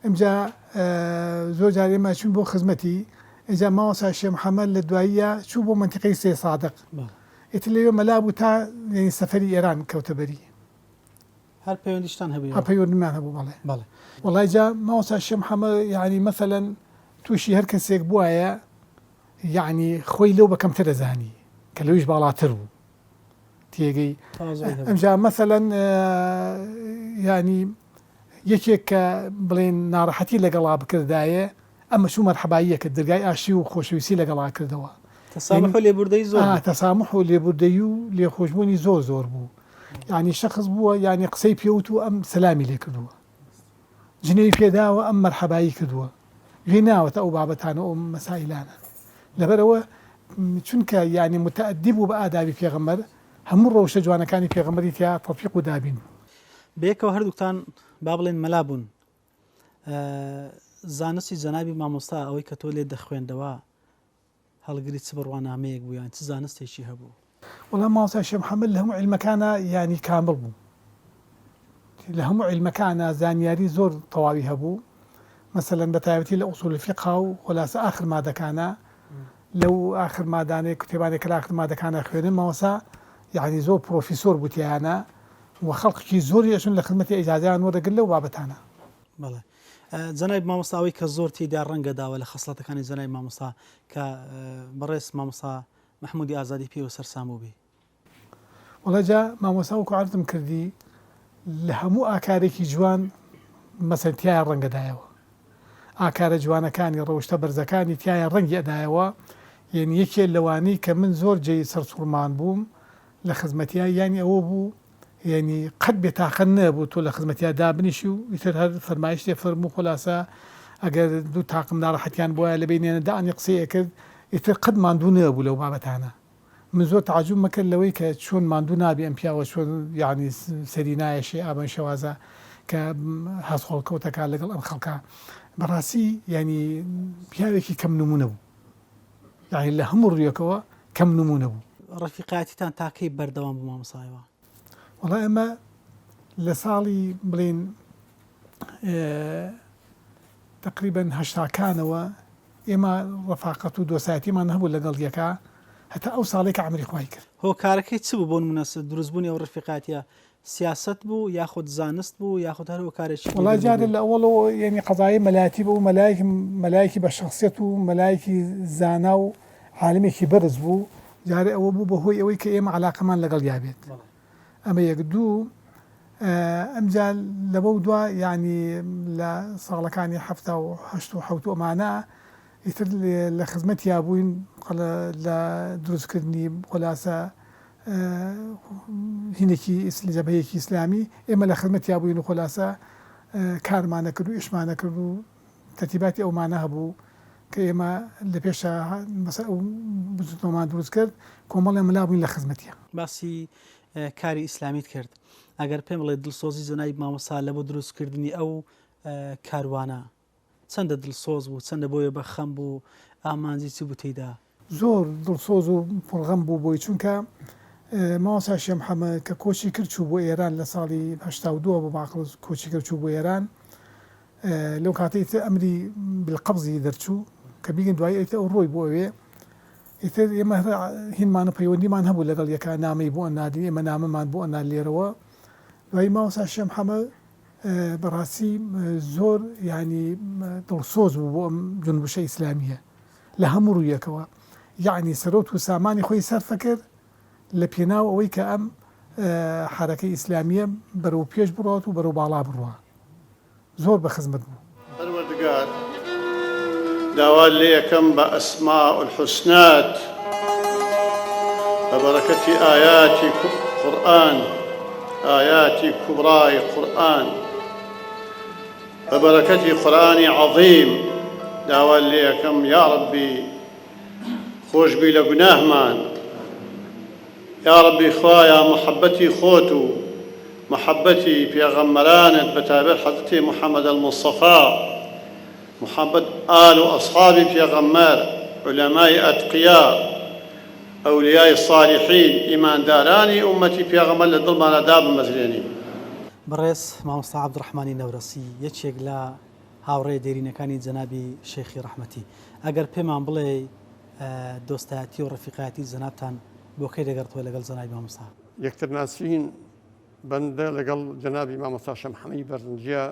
ئمجا زۆر جار ئێمە چوون بۆ خزمەتی ئینجا مامۆستا شێخ محەمەد لە دواییە چوو بۆ مەنتیقەی سێ سادق ئیتر لەوێ مەلا بوو تا یانی سەفەری ئێران کەوتە بەری. هەر پەیوەندیشتان هەبوو؟ هە پەیوەندیمان هەبوو بەڵێ. بەڵێ. وەڵای جا مامۆستا شێخ محەمەد یانی مەسەلەن تووشی هەر کەسێک بوایە یانی خۆی لەو بە کەمتر ئەزانی کە لەویش باڵاتر بوو. تێگەی ئەمجا مەسەلەن یانی یەکێک کە بڵێن ناڕەحەتی لەگەڵا بکردایە ئەمە چوو مەرحەباییە کرد دەرگای ئاشتی و خۆشەویستی لەگەڵا کردەوە تەسامح و لێبوردەیی زۆر بوو. تەسامح و لێبوردەیی و لێخۆشبوونی زۆر زۆر بوو یانی شەخس بووە یانی قسەی پێوت و ئەم سەلامی لێ کردووە جنێوی پێداوە ئەم مەرحەبایی کردووە گوێی ناوەتە ئەو بابەتانە و ئەو مەسائیلانە لەبەرئەوە چونکە یانی متەئەدیب بوو بە ئادابی پێغەمبەر هەموو ڕەوشتە جوانەکانی پێغەمبەری تیا تەتبیق و دابین بوو. بەیەکەوە هەردووکتان با بڵێن مەلا بوون. زانستی جەنابی مامۆستا ئەوەی کە تۆ لێت دەخوێندەوە هەڵگری چ بڕوانامەیەک بوو یان چ زانستێکی هەبوو؟ وەڵا مامۆستا شێخ محمد لە هەموو عیلمەکانا یانی کامڵ بوو لە هەموو عیلمەکانا زانیاری زۆر تەواوی هەبوو مەسەلەن بە تایبەتی لە ئوسولی فیقها و خولاسە ئاخر مادەکانا لەو ئاخر مادانەی کتێبانەی کە لە ئاخر مادەکانا خوێنن مامۆستا یانی زۆر پرۆفیسۆر بوو تیایانا و خەڵکی زۆری ئەچوون لە خزمەتی ئیجازەیان وەردەگرت لەو بابەتانە. بەڵێ جەنابی مامۆستا ئەوەی کە زۆر تێیدا ڕەنگە داوە لە خەسڵەتەکانی جەنابی مامۆستا کە بەڕێز مامۆستا مەحموودی ئازادی پێوە سەرسام بووبی. وەڵا جا مامۆستا وەکو عەرزم کردی لە هەموو ئاکارێکی جوان مەسەن تیایا ڕەنگە دایەوە ئاکارە جوانەکانی ڕەوشتە بەرزەکانی تیایا ڕەنگی ئەدایەوە یەنی یەکێ لەوانەی کە من زۆر جێی سەرسوڕمان بووم لە خزمەتیا یانی ئەوە بوو یانی قەت بێتاقەت نەبوو تۆ لە خزمەتیا دابنیشی و ئیتر هەر فەرمایشتێ فەرموو خولاسە ئەگەر دوو تاقم ناڕەحەتیان بوایە لە بەینیانە دانی قسەی ئەکرد ئیتر قەت ماندوو نەبوو لەو بابەتانە من زۆر تەعەجوبم ئەکرد لەوەی کە چۆن ماندوو نابێ ئەم پیاوە چۆن یانی سەری نایەشێ ئا بەم شێوازە کە هەست هەڵکەوت ئەکات لەگەڵ ئەم خەڵکە بەڕاستی یانی پیاوێکی کەم نموونە بوو. یانی لە هەموو ڕوویەکەوە کەم نموونە بوو. ڕەفیقایەتیتان تا کەی بەردەوام بوو مامۆستا هیوا؟ وەڵا ئێمە لە ساڵی بڵێین تەقریبەن هەشتاکانەوە ئێمە ڕەفاقەت و دۆستایەتیمان هەبوو لەگەڵ یەکا هەتا ئەو ساڵەی کە عەمری خوای کرد. هۆکارەکەی چ بوو بۆ نموونە دروستبوونی ئەو ڕەفیقایەتیە سیاسەت بوو یاخود زانست بوو یاخود هەر هۆکارێکی وەڵا جارێ لە ئەوەڵەوە یەنی قەزایەی مەلایەتی بوو مەلایەک مەلایەکی بە شەخسیەت و مەلایەکی زانا و عالمێکی بەرز بوو جارێ ئەوە بوو بە هۆی ئەوەی کە ئێمە عەلاقەمان لەگەڵ یا بێت ئەمە یەک دوو ئەمجا لەوە دوا یانی لە ساڵەکانی 78 و حەوت و ئەمانە ئیتر لە خزمەتیا بووین لە دروستکردنی خولاسە هینێکی جەبهەیەکی ئیسلامی ئێمە لە خزمەتیا بووین و خولاسە کارمان ئەکرد و ئیشمان ئەکرد و تەرتیباتی ئەومانە هەبوو کە ئێمە لە پێشا مەسەر ئەو بزوتنەوەمان دروست کرد کۆمەڵێ ملا بووین لە خزمەتیا. باسی کاری ئیسلامیت کرد ئەگەر پێم بڵێ دڵسۆزی جەنابی مامۆستا لە بۆ دروستکردنی ئەو کاروانە چەندە دڵسۆز بوو، چەندە بۆیە بە خەم بوو، ئامانجی چ بوو تێیدا؟ زۆر دڵسۆز و پڕغەم بوو بۆی، چونکە مامۆستا شێخ محەمەد کە کۆچی کرد چوو بۆ ئێران لە ساڵی 82 بۆ باقڵ کۆچی کرد چوو بۆ ئێران، لەو کاتە ئیتر ئەمری بالقبضی دەرچوو کە بیگن دوایی ئیتر ئەو ڕۆی بۆ ئەوێ، ئیتر ئێمە هەر هینمان و پەیوەندیمان هەبوو لەگەڵ یەکا، نامەی بۆ ئەناردین، ئێمە نامەمان بۆ ئەنارد لێرەوە، دوایی مامۆستا شێخ محەمەد بەڕاستی زۆر یانی دڵسۆز بوو بۆ ئەم جونبشە ئیسلامیە لە هەموو ڕوویەکەوە یەعنی سەرۆت و سامانی خۆی سەرفەکرد لە پێناو ئەوەی کە ئەم حەرەکەی ئیسلامیە بەرەو پێش بڕات و بەرەو باڵا بڕوا زۆر بە خزمەت بوو. پەروەردگار داوات لێ ئەکەم بە اسماء الحسنات بە بەرەکەتی ئایاتی قورئان ئایاتی کوبرای قورئان بە بەرەکەتی قورئانی عەظیم داوات لێ ئەکەم یا ربی خۆشبی لە گوناهمان یا ربی خوایە محەبەتی خۆت و محەبەتی پێغەمبەرانت بەتایبەت حەزرەتی محمد المصطفی محەبەت ئال و ئەسحابی پێغەمبەر عولەمای ئەتقیا ئەولیای صالحین ئیماندارانی ئوممەتی پێغەمبەر لە دڵمانا دابمەزرێنی. بەڕێز مامۆستا عەبدوڕەحمانی نەورەسی یەکێک لە هاوڕێ دێرینەکانی جەنابی شێخی ڕەحمەتی ئەگەر پێمان بڵێی دۆستایەتی و ڕەفیقایەتی جەنابتان بۆ کەی دەگەڕتەوە لەگەڵ جەنابی مامۆستا؟ یەکترناسین بەندە لەگەڵ جەنابی مامۆستا شەمحەمەی بەرزنجیە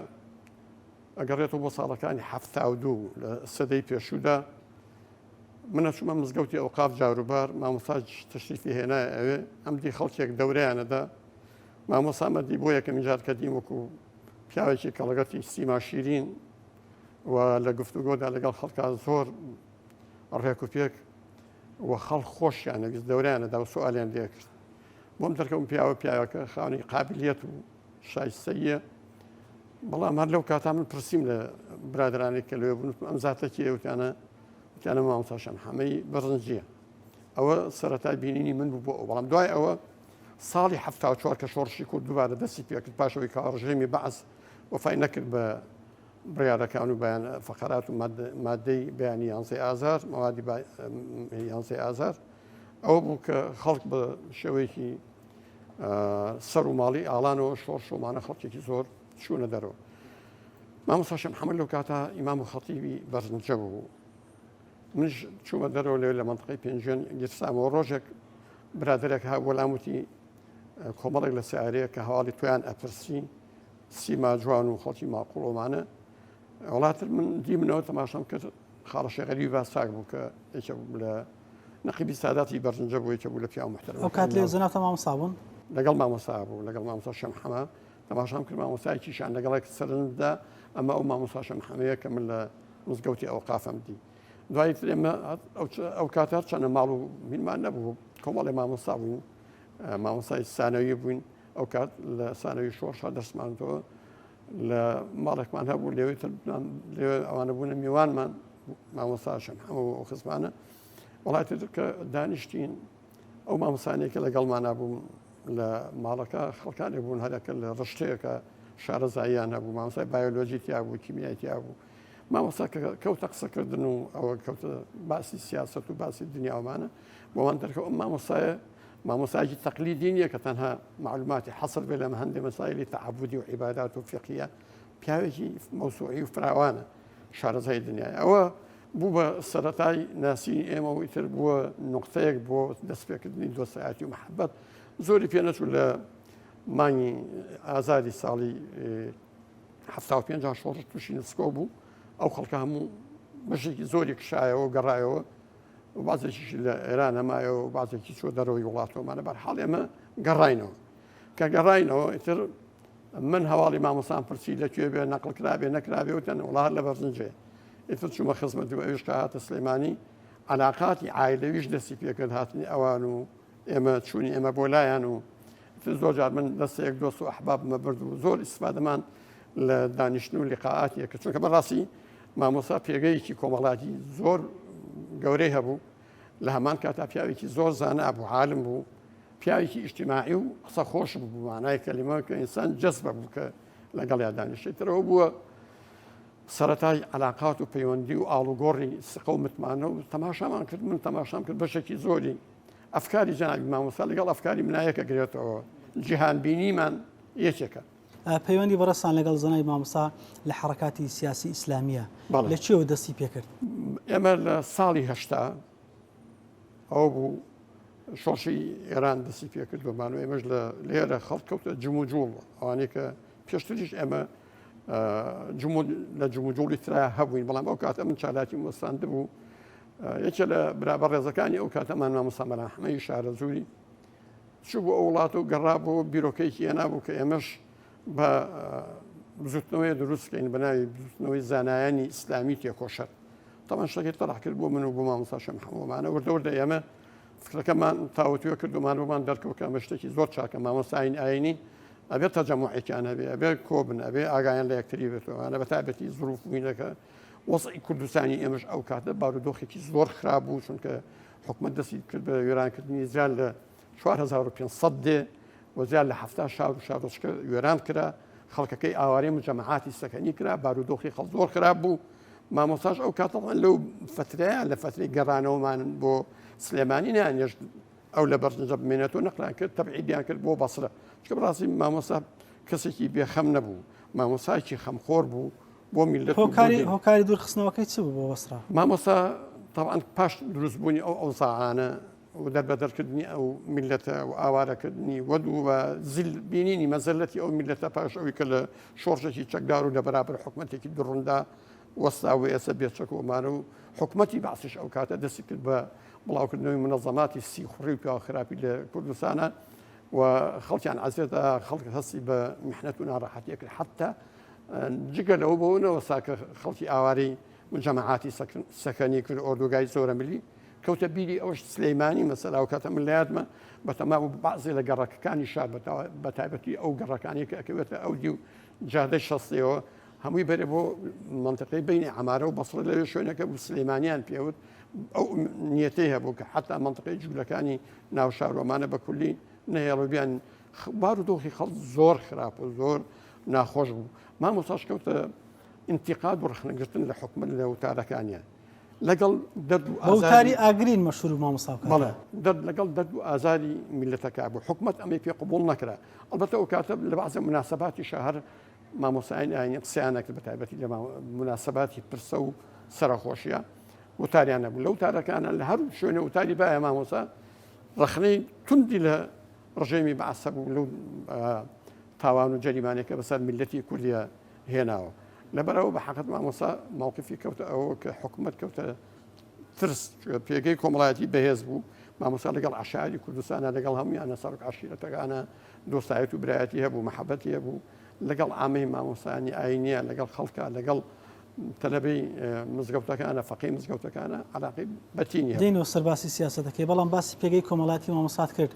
ئەگەڕێتەوە بۆ ساڵەکانی 72 لە سەدەی پێشوودا من ئەچوومە مزگەوتی ئەوقاف جاروبار مامۆستا تەشریفی هێنایە ئەوێ ئەم دی خەڵکێک دەورەیانەدا مامۆستا مەدی بۆ یەکەمین جار کە دیم وەکو پیاوێکی کەڵەگەتی سیما شیرین و لە گفتوگۆدا لەگەڵ خەڵکا زۆر ڕێک و پێک و خەڵک خۆشیان نەویست دەوریانە دا و سوالیان لێکرد بۆم دەرکەوت پیاوە پیاوەکە خاوەنی قابلیەت و شایستەیە بەڵام هەر لەو کاتا من پرسییم لە برادرانێک کە لەوێ بوون ئەم زاتە کێ وتیانە وتیانە مامۆستا شەمحەمەی بەرزنجیە ئەوە سەرەتای بینینی من بوو بۆ ئەو بەڵام دوای ئەوە ساڵی 74 کە شۆڕشی کورد دووبارە دەستی پێکرد پاشەوەی کە ڕژێمی بەعس وەفای نەکرد بە. بڕیارەکان و بەیان فەقەرات و مادەی بەیانی یانزەی ئازار مەوادی یانزەی ئازار ئەوە بوو کە خەڵک بە شێوەیەکی سەر و ماڵی ئاڵانەوە شۆڕشۆمانە خەڵکێکی زۆر چوونە دەرەوە مامۆستا شێخ محەممەد لەو کاتە ئیمام و خەتیبی بەرزنجە بوو منش چوومە دەرەوە لەوێ لە مەنتقەی پێنجوێن گیرسامەوە ڕۆژێک برادەرێک ها وەلام وتی کۆمەڵێک لە سیارەیە کە هەواڵی تۆیان ئەپرسی سیما جوان و خەڵکی ماقوڵۆمانە وڵاتر من دیمنەوە تەماشام کرد خاڵە شێغەری باس چاک بوو کە یەکێک بوو لە نەقیبی ساداتی بەرزنجە بوو یەکێک بوو لە پیاو محتەرەمەکانی ئەو کات لێ جەنابتان مامۆستا بوون؟ لەگەڵ مامۆستا بوو لەگەڵ مامۆستا شێخ محەمە تەماشام کرد مامۆستایەکیشیان لەگەڵێک سەرنجدا ئەمە ئەو مامۆستا شێخ محەمەیە کە من لە مزگەوتی ئەوقافم دی دوای تر ئێمە ئەو کاتە چەنە ماڵ و هینمان نەبوو کۆمەڵێ مامۆستا بووین مامۆستای سانەوی بووین ئەو کات لە سانەوی شۆڕشا دەرسمانەوە لە ماڵێکمان هەبوو لەوێ لەوێ ئەوانە بوونە میوانمان مامۆستا شەم هەموو ئەو خزمانە وڵاتی کە دانیشتین ئەو مامۆستانەی کە لەگەڵمانا بوون لە ماڵەکە خەڵکانێک بوون هەرەکە لە ڕشتەیەکە شارەزاییان هەبوو مامۆستای بایۆلۆجی تیا بوو کیمیای تیا بوو مامۆستا کە کەوتە قسەکردن و ئەوە کەوتە باسی سیاست و باسی دنیاومانە بۆمان دەرکەوت ئەم مامۆستایە مامۆستایەکی تەقلیدی نییە کە تەنها معلوماتی حەسر بێ لە هەندێ مەسایلی تەعەبودی و عیبادات و فقیە پیاوێکی مەوسوعی و فراوانە شارەزای دنیای ئەوە بوو بە سەرەتای ناسینی ئێمە و ئیتر بووە نوقتەیەک بۆ دەستپێکردنی دۆستایەتی و محەبەت زۆری پێ نەچوو لە مانگی ئازاری ساڵی 75 شۆڕش تووشی نسکۆ بوو ئەو خەڵکە هەموو بەشێکی زۆری کشایەوە و گەڕایەوە و بازێکیش لە ئێران هەمایەوە و بازێکی چۆ دەرەوەی وڵاتەوەمانە بەرحاڵ ئێمە گەڕاینەوە کە گەڕاینەوە ئیتر من هەواڵی مامۆستام پرسی لە کوێ بێ نەقڵ کرابێ نەکرابێ وتیان وەڵا هەر لە بەرزنجەیە ئیتر چوومە خزمەتی و ئەویش کە هاتە سلێمانی عەلاقاتی عایلەویش دەستی پێکرد هاتنی ئەوان و ئێمە چوونی ئێمە بۆ لایان و ئیتر زۆر جار من دەستەیەک دۆست و ئەحبابمە برد و زۆر ئیسفادەمان لە دانیشتن و لیقاعاتیە کە چونکە بەڕاستی مامۆستا پێگەیەکی کۆمەڵاتی زۆر گەورەی هەبوو لە هەمان کاتا پیاوێکی زۆر زانا بوو عالم بوو پیاوێکی ئیجتیماعی و قسە خۆش بوو مانای کەلیمە کە ئینسان جەزبە بوو کە لەگەڵیا دانیشتێت ترەوە بووە سەرەتای علاقات و پەیوەندی و ئاڵوگۆڕی سقە و متمانە و تەماشامان کرد من تەماشام کرد بەشێکی زۆری ئەفکاری جەنابی مامۆستا لەگەڵ ئەفکاری منایەکە گرێتەوە جیهان بینیمان یەکێکە. پەیوەندی بەڕێزتان لەگەڵ جەنابی مامۆستا لە حەڕەکاتی سیاسی ئیسلامییە لە کوێوە دەستی پێکرد؟ ئێمە لە ساڵی 80 ئەوە بوو شۆڕشی ئێران دەستی پێکردومان و ئێمەش لە لێرە خەڵک کەوتە جموجوڵ ئەوانەی کە پێشتریش ئێمە لە جموجوڵی ترا هەبووین بەڵام ئەو کاتە من چالاکی وەستاند بوو یەکێ لە برا بەڕێزەکانی ئەو کاتەمان مامۆستا مەلا حەمەی شارەزووری چوو بۆ ئەو وڵات و گەڕا بۆ بیرۆکەیەکی هێنا بوو کە ئێمەش بە بزوتنەوەی دروستکەین بە ناوی بزوتنەوەی زانایانی ئیسلامی تێکۆشەر تەمان شتەکەی تەڕح کرد بۆ من و بۆ مامۆستا شێخ محەممەدمانە وردە وردە ئێمە فکرەکەمان تاوتوێ کردومان بۆمان دەرکەوت کە ئەمە شتێکی زۆر چاکە مامۆستایین ئاینی ئەبێت تەجەموعێکیان هەبێ ئەبێ کۆبن ئەبێ ئاگایان لە یەکتری بێتەوەانە بە تایبەتی زروف بووینەکە وەزعی کوردستانی ئێمەش ئەو کاتە بارودۆخێکی زۆر خراپ بوو چونکە حکومەت دەستی کرد بە وێرانکردنی زیاد لە 4500 دێ و زیاد لە 70 شار و شارۆچکە وێران کرا خەڵکەکەی ئاوارەی مجەمەعاتی سەکەنی کرا بارودۆخی خەڵ زۆر خراپ بوو مامۆستاش ئەو کاتە لەو فترەیە لە فترەی گەڕانەوەمان بۆ سلێمانی نانێشت ئەو لە بەرزنجە بمێنێتەوە نەقلان کرد تەبعیدیان کرد بۆ بەسرە چکە بەڕاستی مامۆستا کەسێکی بێخەم نەبوو مامۆسایکی خەمخۆر بوو بۆ میلەت هۆکاری هۆکاری دوورخستنەوەکەی چ بوو بۆ بەسرە مامۆستا طبعا پاش دروستبوونی ئەو ئەوزاعانە و دەربەدەرکردنی ئەو میلەتە و ئاوارەکردنی وەد و بە زیل بینینی مەزەلەتی ئەو میلەتە پاش ئەوی کە لە شۆڕشێکی چەکدار و لە بەرابەر حکومەتێکی دڕندە وەستا و ئێستا بێچەک و ئەمانە و حکومەتی بەعسیش ئەو کاتە دەستی کرد بە بڵاوکردنەوەی منەزەماتی سیخوڕی و پیاوخراپی لە کوردستانە و خەڵکیان عەزێتە خەڵک هەستی بە میحنەت و ناڕەحەتیە کرد حتا جگە لەوە بۆ نەوەسا کە خەڵکی ئاوارەی مجەمەعاتی سەکەنی کرد ئۆردوگای زۆرەملی کەوتە بیری ئەوش سلەیمانی مەسەلا و کاتە من لە یادمە بەتەما بوو بەعزێ لە گەڕەکەکانی شار بە تایبەتی ئەو گەڕەکانی کە ئەکەوێتە ئەو دیو جادەی شەستەوە هەمووی بەرێ بۆ منطقەی بینی عمارە و بەسڕە لەوێ شوێنەکە بوو سلەیمانیان پێوت ئەو نیەتەی هەبوو کە حتا منطقەی جوولەکانی ناو شارۆمانە بە کولی نەهێڵ و بیان بار و دۆخی خەڵک زۆر خراپ و زۆر ناخۆش بوو مامۆستاش کەوتە. ئینتیقاد و ڕەخنەگرتن لە حکومەت لە وتارەکانیان لەگەڵ دەرد و ئازاری وتاری ئاگرین مەشهور بوو مامۆستا ئەو کاتە. بەڵێ دەرد لەگەڵ دەرد و ئازاری میللەتەکە بوو حکومەت ئەمەی پێ قبوڵ نەکرا ئەڵبەتە ئەو کاتە لە بەعزە موناسەباتیشا هەر مامۆستایانی ئاینی قسەیان نەکرد بە تایبەتی لە موناسەباتی پرسە و سەرەخۆشیە وتاریان نەبوو لە وتارەکانە لە هەر شوێنە وتاری باە مامۆسا ڕەخنەی توندی لە ڕژێمی بەعسە بوو لەو تاوان و جەریمانێکە بەسەر میلەتی کوردیا هێناوە لەبەرەوە بە حەقت مامۆسا مووقفی کەوتە ئەوە کە حکوومەت کەوتە ترس پێگەی کۆمەڵایەتی بەهێز بوو مامۆسا لەگەڵ عشاری کوردستانە لەگەڵ هەمویانە سەرۆک عشیرەتەکانە دۆستایەت و برایەتی هەبوو مەحەبەتی هەبوو لەگەڵ عامەی مامۆستایانی ئاینیە لەگەڵ خەڵکە لەگەڵ تەلەبەی مزگەوتەکانە فەقێی مزگەوتەکانە عەلاقەی بەتینی هەبوو. دێینەوە سەر باسی سیاسەتەکەی بەڵام باسی پێگەی کۆمەڵایەتی مامۆستات کرد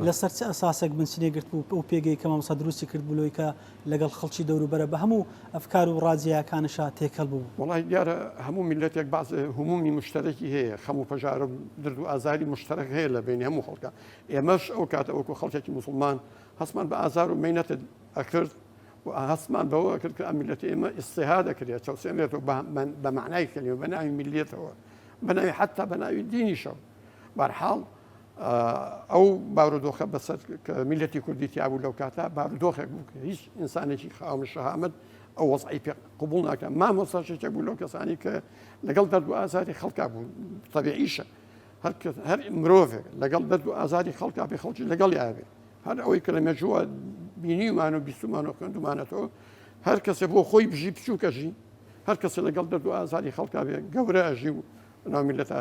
لەسەر چ ئەساسێک بنچینەی گرت بوو ئەو پێگەی کە مامۆستا دروستی کرد بوو لەوەی کە لەگەڵ خەڵکی دەوروبەرە بە هەموو ئەفکار و ڕاجیاکانشا تێکەڵ بوو؟ وەڵاهی دیارە هەموو میللەتێک بەعزێ هومومی موشتەرەکی هەیە خەم و پەژارە و درد و ئازاری موشتەرەک هەیە لە بەینی هەموو خەڵکا ئێمەش ئەو کاتە وەکوو خەڵکێکی موسڵمان هەستمان بە ئازار و مەینەت ئەکرد و هەستمان بەوە ئەکرد کە ئەم میللەتی ئێمە ئیستیهاد ئەکرێت چەوسێنرێتەوە بە مەعنای کەلیمە بە ناوی میللەتەوە بە ناوی حەتا بە ناوی دینیشەوە بەرحاڵ ئەو بارودۆخە بەسەر کە میللەتی کوردی تیا بوو لەو کاتە بارودۆخێک بوو کە هیچ ئینسانێکی خاوەن شەهامەت ئەو وەزعی پێ قبوڵ ناکە مامۆستاش یەکێک بوو لەو کەسانی کە لەگەڵ دەرد و ئازاری خەڵکا بوو تەبیعیشە هەر هەر مرۆڤێک لەگەڵ دەرد و ئازاری خەڵکا بێ خەڵکی لەگەڵیا بێ هەر ئەوەی کە لە مێژووە بینیومان و بیستومان و خوێندومانەتەوە هەر کەسێ بۆ خۆی بژی بچووکەژی هەر کەسێ لەگەڵ دەرد و ئازاری خەڵکا بێ گەورە ئەژی و ناو میللەتە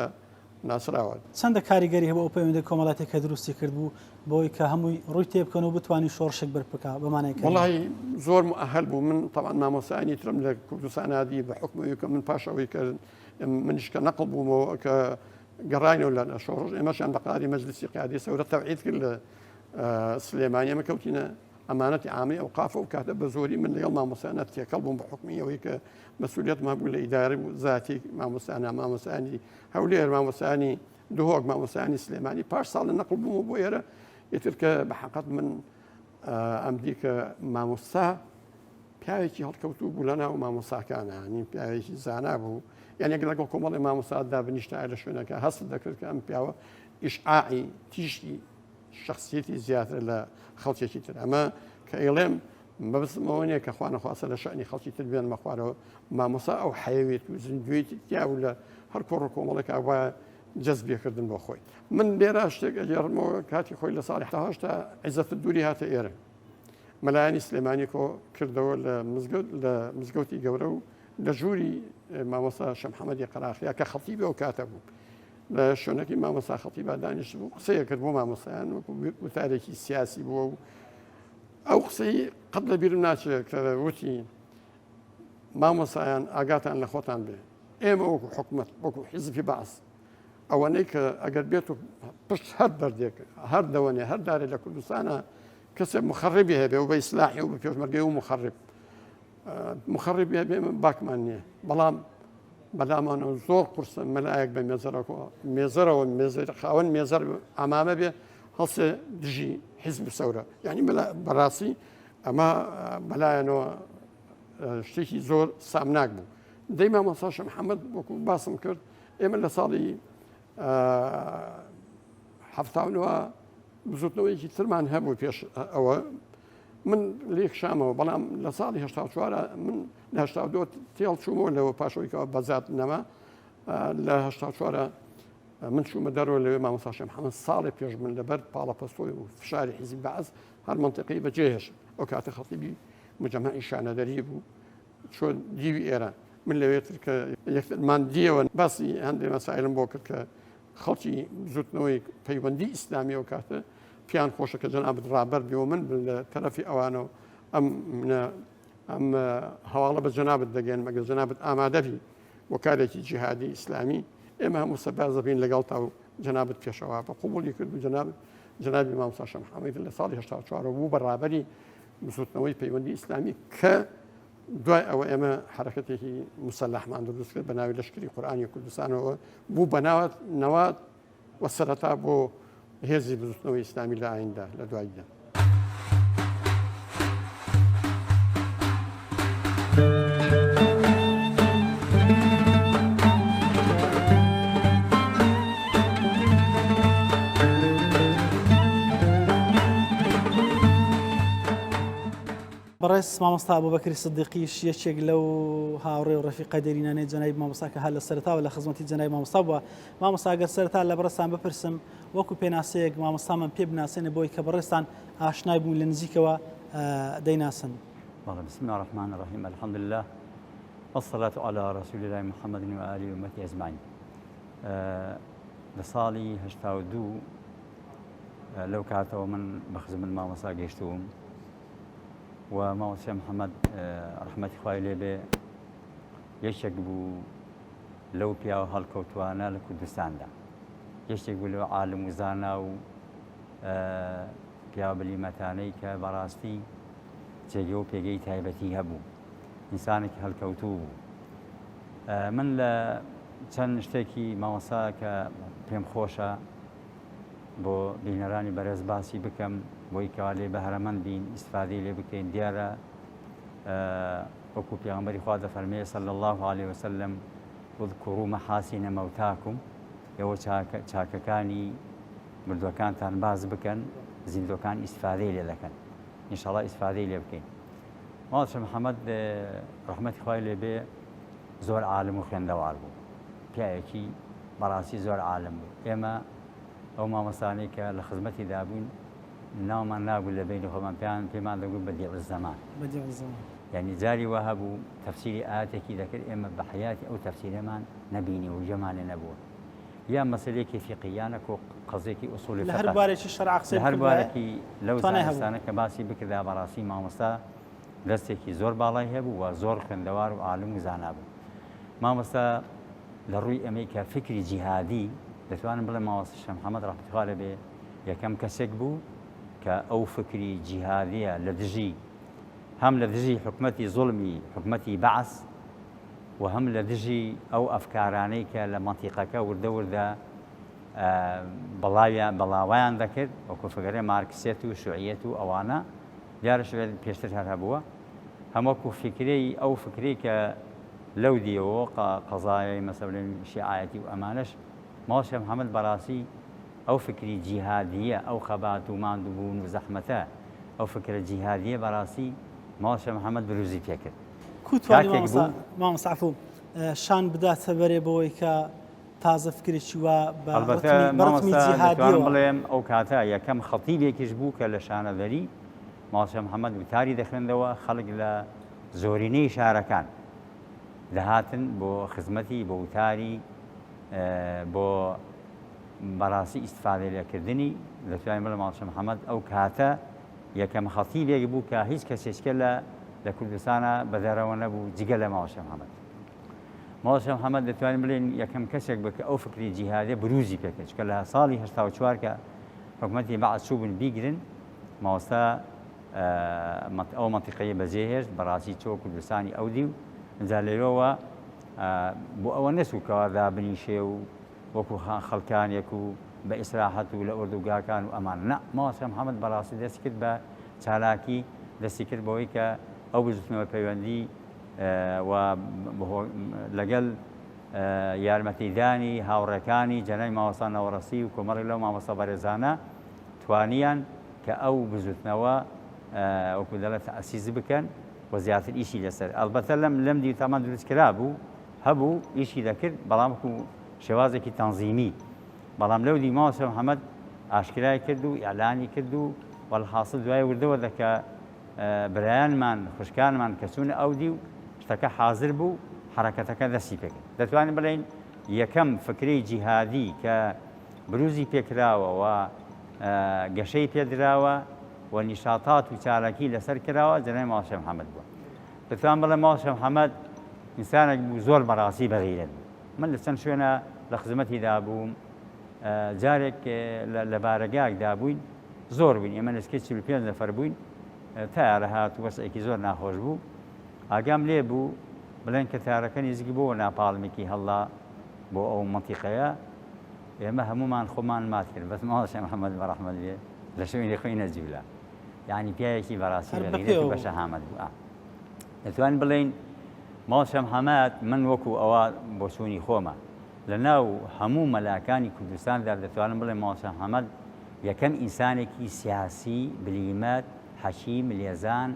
ناسراوە. چەندە کاریگەری هەبوو ئەو پەیوەندی کۆمەڵایەتیە کە دروستی کرد بوو بەوەی کە هەمووی ڕووی تێبکەن و بتوانین شۆڕشێک بەرپکا بە مانای کەلێن؟ وەڵاهی زۆر موئەهەل بوو من تەبعەن مامۆستایانی ترم لە کوردستانا دی بە حوکمی ئەوەی کە من پاش ئەوەی کە منیش کە نەقڵ بوومەوە کە گەڕاینەوە لە شۆڕش ئێمەشیان بە قەراری مەجلیسی قیادی سەورە تەوعید کرد لە سلێمانی ئەمە کەوتینە ئەمانەتی عامی ئەوقاف ئەو کاتە بە زۆری من لەگەڵ مامۆستایانە تێکەڵ بووم بە حوکمی ئەوەی کە مەسئولیەتم هەبوو لە ئیدارە و زاتی مامۆستایانە مامۆستایانی هەولێر مامۆستایانی دهۆک مامۆستایانی سلێمانی پاش ساڵە نەقڵ بوومەوە بۆ ئێرە ئیتر کە بە حەقەت من ئەم دی کە مامۆستا پیاوێکی هەڵکەوتوو بوو لە ناو مامۆستاکانە ینی پیاوێکی زانا بوو یعنی ئەگەر لەگەڵ کۆمەڵی مامۆستادا بنیشتایە لە شوێنەکە هەست دەکرد کە ئەم پیاوە ئیشعاعی تیشکی شخصیەتی زیاترە لە خەڵکێکی تر ئەمە کە ئەیڵێم مەبەستم ئەوە نییە کە خوا نەخواستە لە شەئنی خەڵکی تر بێنمە خوارەوە مامۆستا ئەو حەیەوێت و زیندوێتی تیا بوو لە هەر کۆڕ و کۆمەڵێک ئەوە جەزبی کردن بۆ خۆی من لێرە شتێک ئەگێڕمەوە کاتی خۆی لە ساڵی 78 عیزەت دووری هاتە ئێرە مەلایانی سلێمانی کۆ کردەوە لە مزگەوت لە مزگەوتی گەورە و لە ژووری مامۆستا شەمحەمەدی قەراخیا کە خەتیبی ئەو کاتە بوو لە شوێنەکەی مامۆستا خەتیبا دانیشت بوو قسەیە کرد بۆ مامۆستایان وەکو وتارێکی سیاسی بووە و ئەو قسەی قەت لە بیرم ناچێت کە وتی مامۆستایان ئاگاتان لە خۆتان بێ ئێمە وەکو حکومەت وەکو حیزبی بەعس ئەوەنەی کە ئەگەر بێت و پشت هەر بەردێک هەر دەوەنێ هەر دارێ لە کوردستانە کەسێک مخەڕبی هەبێ و بە ئیسلاحی و بە پێشمەرگەی و مخەڕب مخەڕبی هەبێ باکمان نییە بەڵام بەلامانەوە زۆر قورسە مەلایەک بە مێزەرەکە مێزەرەوە مێزەر خاوەن مێزەر ئامامە بێ هەڵسێ دژی حیزب سەورە یعنی بەڕاستی ئەمە بەلایەنەوە شتێکی زۆر سامناک بوو دەی مامۆستا محەممەد وەکو باسم کرد ئێمە لە ساڵی هەفتاونەوە بزوتنەوەیەکی ترمان هەبوو پێش ئەوە من لێک شامەوە بەڵام لە ساڵی هشتا من لە هشتا تێڵ چوومەوە لەوە پاشەوەیکەوە بەزات نەما لە هشتا چوارە من چوومە دەرەوە لەوێ مامۆستا شێخ محەممەد ساڵێ پێش من لەبەر پاڵەپەستۆی و فشاری حیزبی بەعس هەر مەنتیقەی بەجێهێشت ئەو کاتە خەتیبی مجەمەعی شانەدەری بوو چۆ دیوی ئێران من لەوێ تر کە یەکترمان دیەوە باسی هەندێ مەسایلم بۆ کرد کە خەڵکی بزوتنەوەی پەیوەندی ئیسلامی ئەو کاتە پێیان خۆشە کە جەنابت ڕابەر بی و من بن لە تەرەفی ئەوانەوە ئەم منە ئەم هەواڵە بە جەنابت دەگەێنم ئەگەر جەنابت ئامادەبی بۆ کارێکی جیهادی ئیسلامی ئێمە هەموو سەرباز دەبین لەگەڵ تا و جەنابت پێشەوا بە قوبولی کرد و جەناب جەنابی مامۆستا شێخ محەممەد لە ساڵی 84 بوو بە ڕابەری بزوتنەوەی پەیوەندی ئیسلامی کە دوای ئەوە ئێمە حرەکەتێکی مسەلحمان دروست کرد بە ناوی لەشکری قورئانی کوردستانەوە بوو بە ناوات نەوات و سەرەتا بۆ هێزی بزوتنەوەی ئیسلامی لە ئایندا لە دواییدا. بەڕێز مامۆستا ئەبوبەکری سدیقیش یەکێک لەو هاوڕێ و ڕەفیقە دێرینانەی جەنابی مامۆستا کە هەر لە سەرەتاوە لە خزمەتی جەنابی مامۆستا بووە. مامۆستا گەر سەرەتا لە بەڕێزتان بپرسم وەکو پێناسەیەک مامۆستامان پێ بناسێنە بۆی کە بەڕێزتان ئاشنای بوون لە نزیکەوە دەیناسن. بەڵێ بسم الله الرحمن الرحیم الحمد لله والصلاة علی رسول الله محمد و آله و امته اجمعین لە ساڵی 82 لەو کاتەوە من بە خزمەت مامۆستا گەیشتووم و مامۆستا محەممەد ڕەحمەتی خوای لێ بێ یەکێک بوو لەو پیاوە هەڵکەوتوانە لە کوردستاندا یەکێک بوو لەو عالم و زانا و پیاوە بلیمەتانەی کە بەڕاستی جێگە و پێگەی تایبەتی هەبوو ئینسانێکی هەڵکەوتوو بوو من لە چەند شتێکی مامۆستا کە پێم خۆشە بۆ بینەرانی بەرێز باسی بکەم بۆی کەوا لێ بەهرەمەند بین ئیسفادەی لێ بکەین دیارە وەکو پێغەمبەری خوا دەفەرمێ صلی الله علیه وسلم اذکروا محاسن موتاکم ئێوە چاکەکانی مردوەکانتان باس بکەن زیندوەکان ئیسفادەی لێ دەکەن ئینشاءاللە ئیسفادەی لێ بکەین ماڵشە محەممەد ڕەحمەتی خوای لێ بێ زۆر عالم و خوێندەوار بوو پیاوێکی بەڕاستی زۆر عالم بوو ئێمە ئەو مامۆستانەی کە لە خزمەتی دابووین ناومان نابوو لە بینی خۆمان پێیان پێمان دەگوت بەدیع الزەمان بەدیع الزەمان یعنی جاری وا هەبوو تەفسیری ئایەتێکی دەکرد ئێمە بە حەیاتی ئەو تەفسیرەمان نەبینی و گوێمان لێ نەبووە یا مەسەلەیەکی فیقهی یانە کۆ قەزێکی ئوسولی لە هەر فقه بوارێکی شەرع قسەی لە هەر بکردایە بوارێکی لەو توانای هەبوو زانستانە کە باسی بکردا بەڕاستی مامۆستا دەستێکی زۆر باڵای هەبوو و زۆر خوێندەوار و عالم و زانا بوو مامۆستا لە ڕووی ئەمەی کە فکری جیهادی دەتوانم بڵێم مامۆستا شێخ محەمەد ڕەحمەتی خوا لێ بێ یەکەم کەسێک بوو کە ئەو فکری جیهادیە لە دژی هەم لە دژی حکومەتی زوڵمی حکومەتی بەعس و هەم لە دژی ئەو ئەفکارانەی کە لە مەنتیقەکە وردە وردە بەڵاویان بەڵاویان دەکرد وەکو فکرە مارکسیەت و شوعیەت و ئەوانە دیارە شوعیەت پێشتر هەر هەبووە هەم وەکو فکرەی ئەو فکرەی کە لەو دیەوە قەزایای مەسەلەن شیعایەتی و ئەمانەش ماڵ شێخ محەمەد بەڕاستی ئەو فکری جیهادیە ئەو خەبات و ماندووبوون و زەحمەتە ئەو فکرە جیهادیە بەڕاستی ماڵ شێخ محەمەد بروزی پێکرد کو توانی کاتێک مامۆستا بوو مامۆستا عەفوو شان بداتە بەرێ بەوەی کە تازە فکرێکی وا بە ئەڵبەتە ڕتمی بە ڕتمی مامۆستا دەتوانم جیهادیەوە بڵێم ئەو کاتە یەکەم خەتیبێکیش بوو کە لە شانەدەری ماڵ شێخ محەمەد وتاری دەخوێندەوە خەڵک لە زۆرینەی شارەکان دەهاتن بۆ خزمەتی بۆ وتاری بۆ بەڕاستی ئیسفادە لێکردنی دەتوانین بڵێم ماڵ شێخ محەمەد ئەو کاتە یەکەم خەتیبێک بوو کە هیچ کەسێکە لە لە کوردستانە بەدەرەوە نەبوو جگە لە ماڵ شێخ محەمەد ماڵ شێخ محەمەد دەتوانین بڵێن یەکەم کەسێک بوو کە ئەو فکری جیهادە بروزی پێکرد چونکە لە ساڵی 84 کە حکومەتی بەعس چوو بوون بیگرن مامۆستا ئەو مەنتیقەی بەجێهێشت بەڕاستی چۆ کوردستانی ئەو دی و ئینجا لەوێوە بۆ ئەوە نەچوو کەوا دابنیشێ و وەکو خەڵکانێک و بە ئیسراحەت و لە ئۆردوگاکان و ئەمان نا مامۆستا محەممەد بەڕاستی دەستی کرد بە چالاکی دەستی کرد بەوەی کە ئەو بزوتنەوە پەیوەندی و لەگەل یارمەتیدانی هاوڕێکانی جەنای مامۆستا نەوەڕەسی و کۆمەڵێک لەو مامۆستا بەرێزانە توانیان کە ئەو بزوتنەوە وەکو دەڵێن تەئسیس بکەن و زیاتر ئیشی لەسەر ئەڵبەتە لەم لەم دیو تامان دروست کرابوو هەبوو ئیشی دەکرد بەڵام وەکو شێوازێکی تەنزیمی بەڵام لەو دی مامۆستا محەممەد ئاشکرای کرد و ئیعلانی کرد و وەلحاسڵ دوای وردەوە دەکە برایانمان خوشکانمان کە چوونە ئەو دی و شتەکە حاضر بوو حرەکەتەکە دەستی پێکرد دەتوانین بڵێین یەکەم فکرەی جیهادی کە بروزی پێکراوە و گەشەی پێدراوە و نیشاتات و چالاکی لەسەر کراوە جەنابی مامۆستا شێخ محەمەد بووە. دەتوانم بڵێم مامۆستا شێخ محەمەد ئینسانێک بوو زۆر بەڕاستی بەغیرەت بوو. من لە چەند شوێنە لە خزمەتیدا بووم جارێک لە بارەگایەکدا بووین زۆر بووین ئێمە نزیکەی 45 نەفەر بووین تەیارە هات و وەزعێکی زۆر ناخۆش بوو ئاگام لێ بوو بڵێن کە تارەکە نزیک بۆ ناپاڵمێکی هەڵدا بۆ ئەو مەنتیقەیە ئێمە هەموومان خۆمان مات کرد بەس مامۆستا محەممەد بە ڕەحمەت بێ لە شوێنی خۆی نەجوولا یعنی پیاوێکی بەڕاستی هەر بە غیرەت و بەپێوە بە بوو. شەهامەت بوو ئا. دەتوانین بڵێین مامۆستا محەممەد من وەکو ئەوە بۆچوونی خۆمە لە ناو هەموو مەلاکانی کوردستاندا دەتوانم بڵێم مامۆستا محەممەد یەکەم ئینسانێکی سیاسی بلیمەت حەکیم لێزان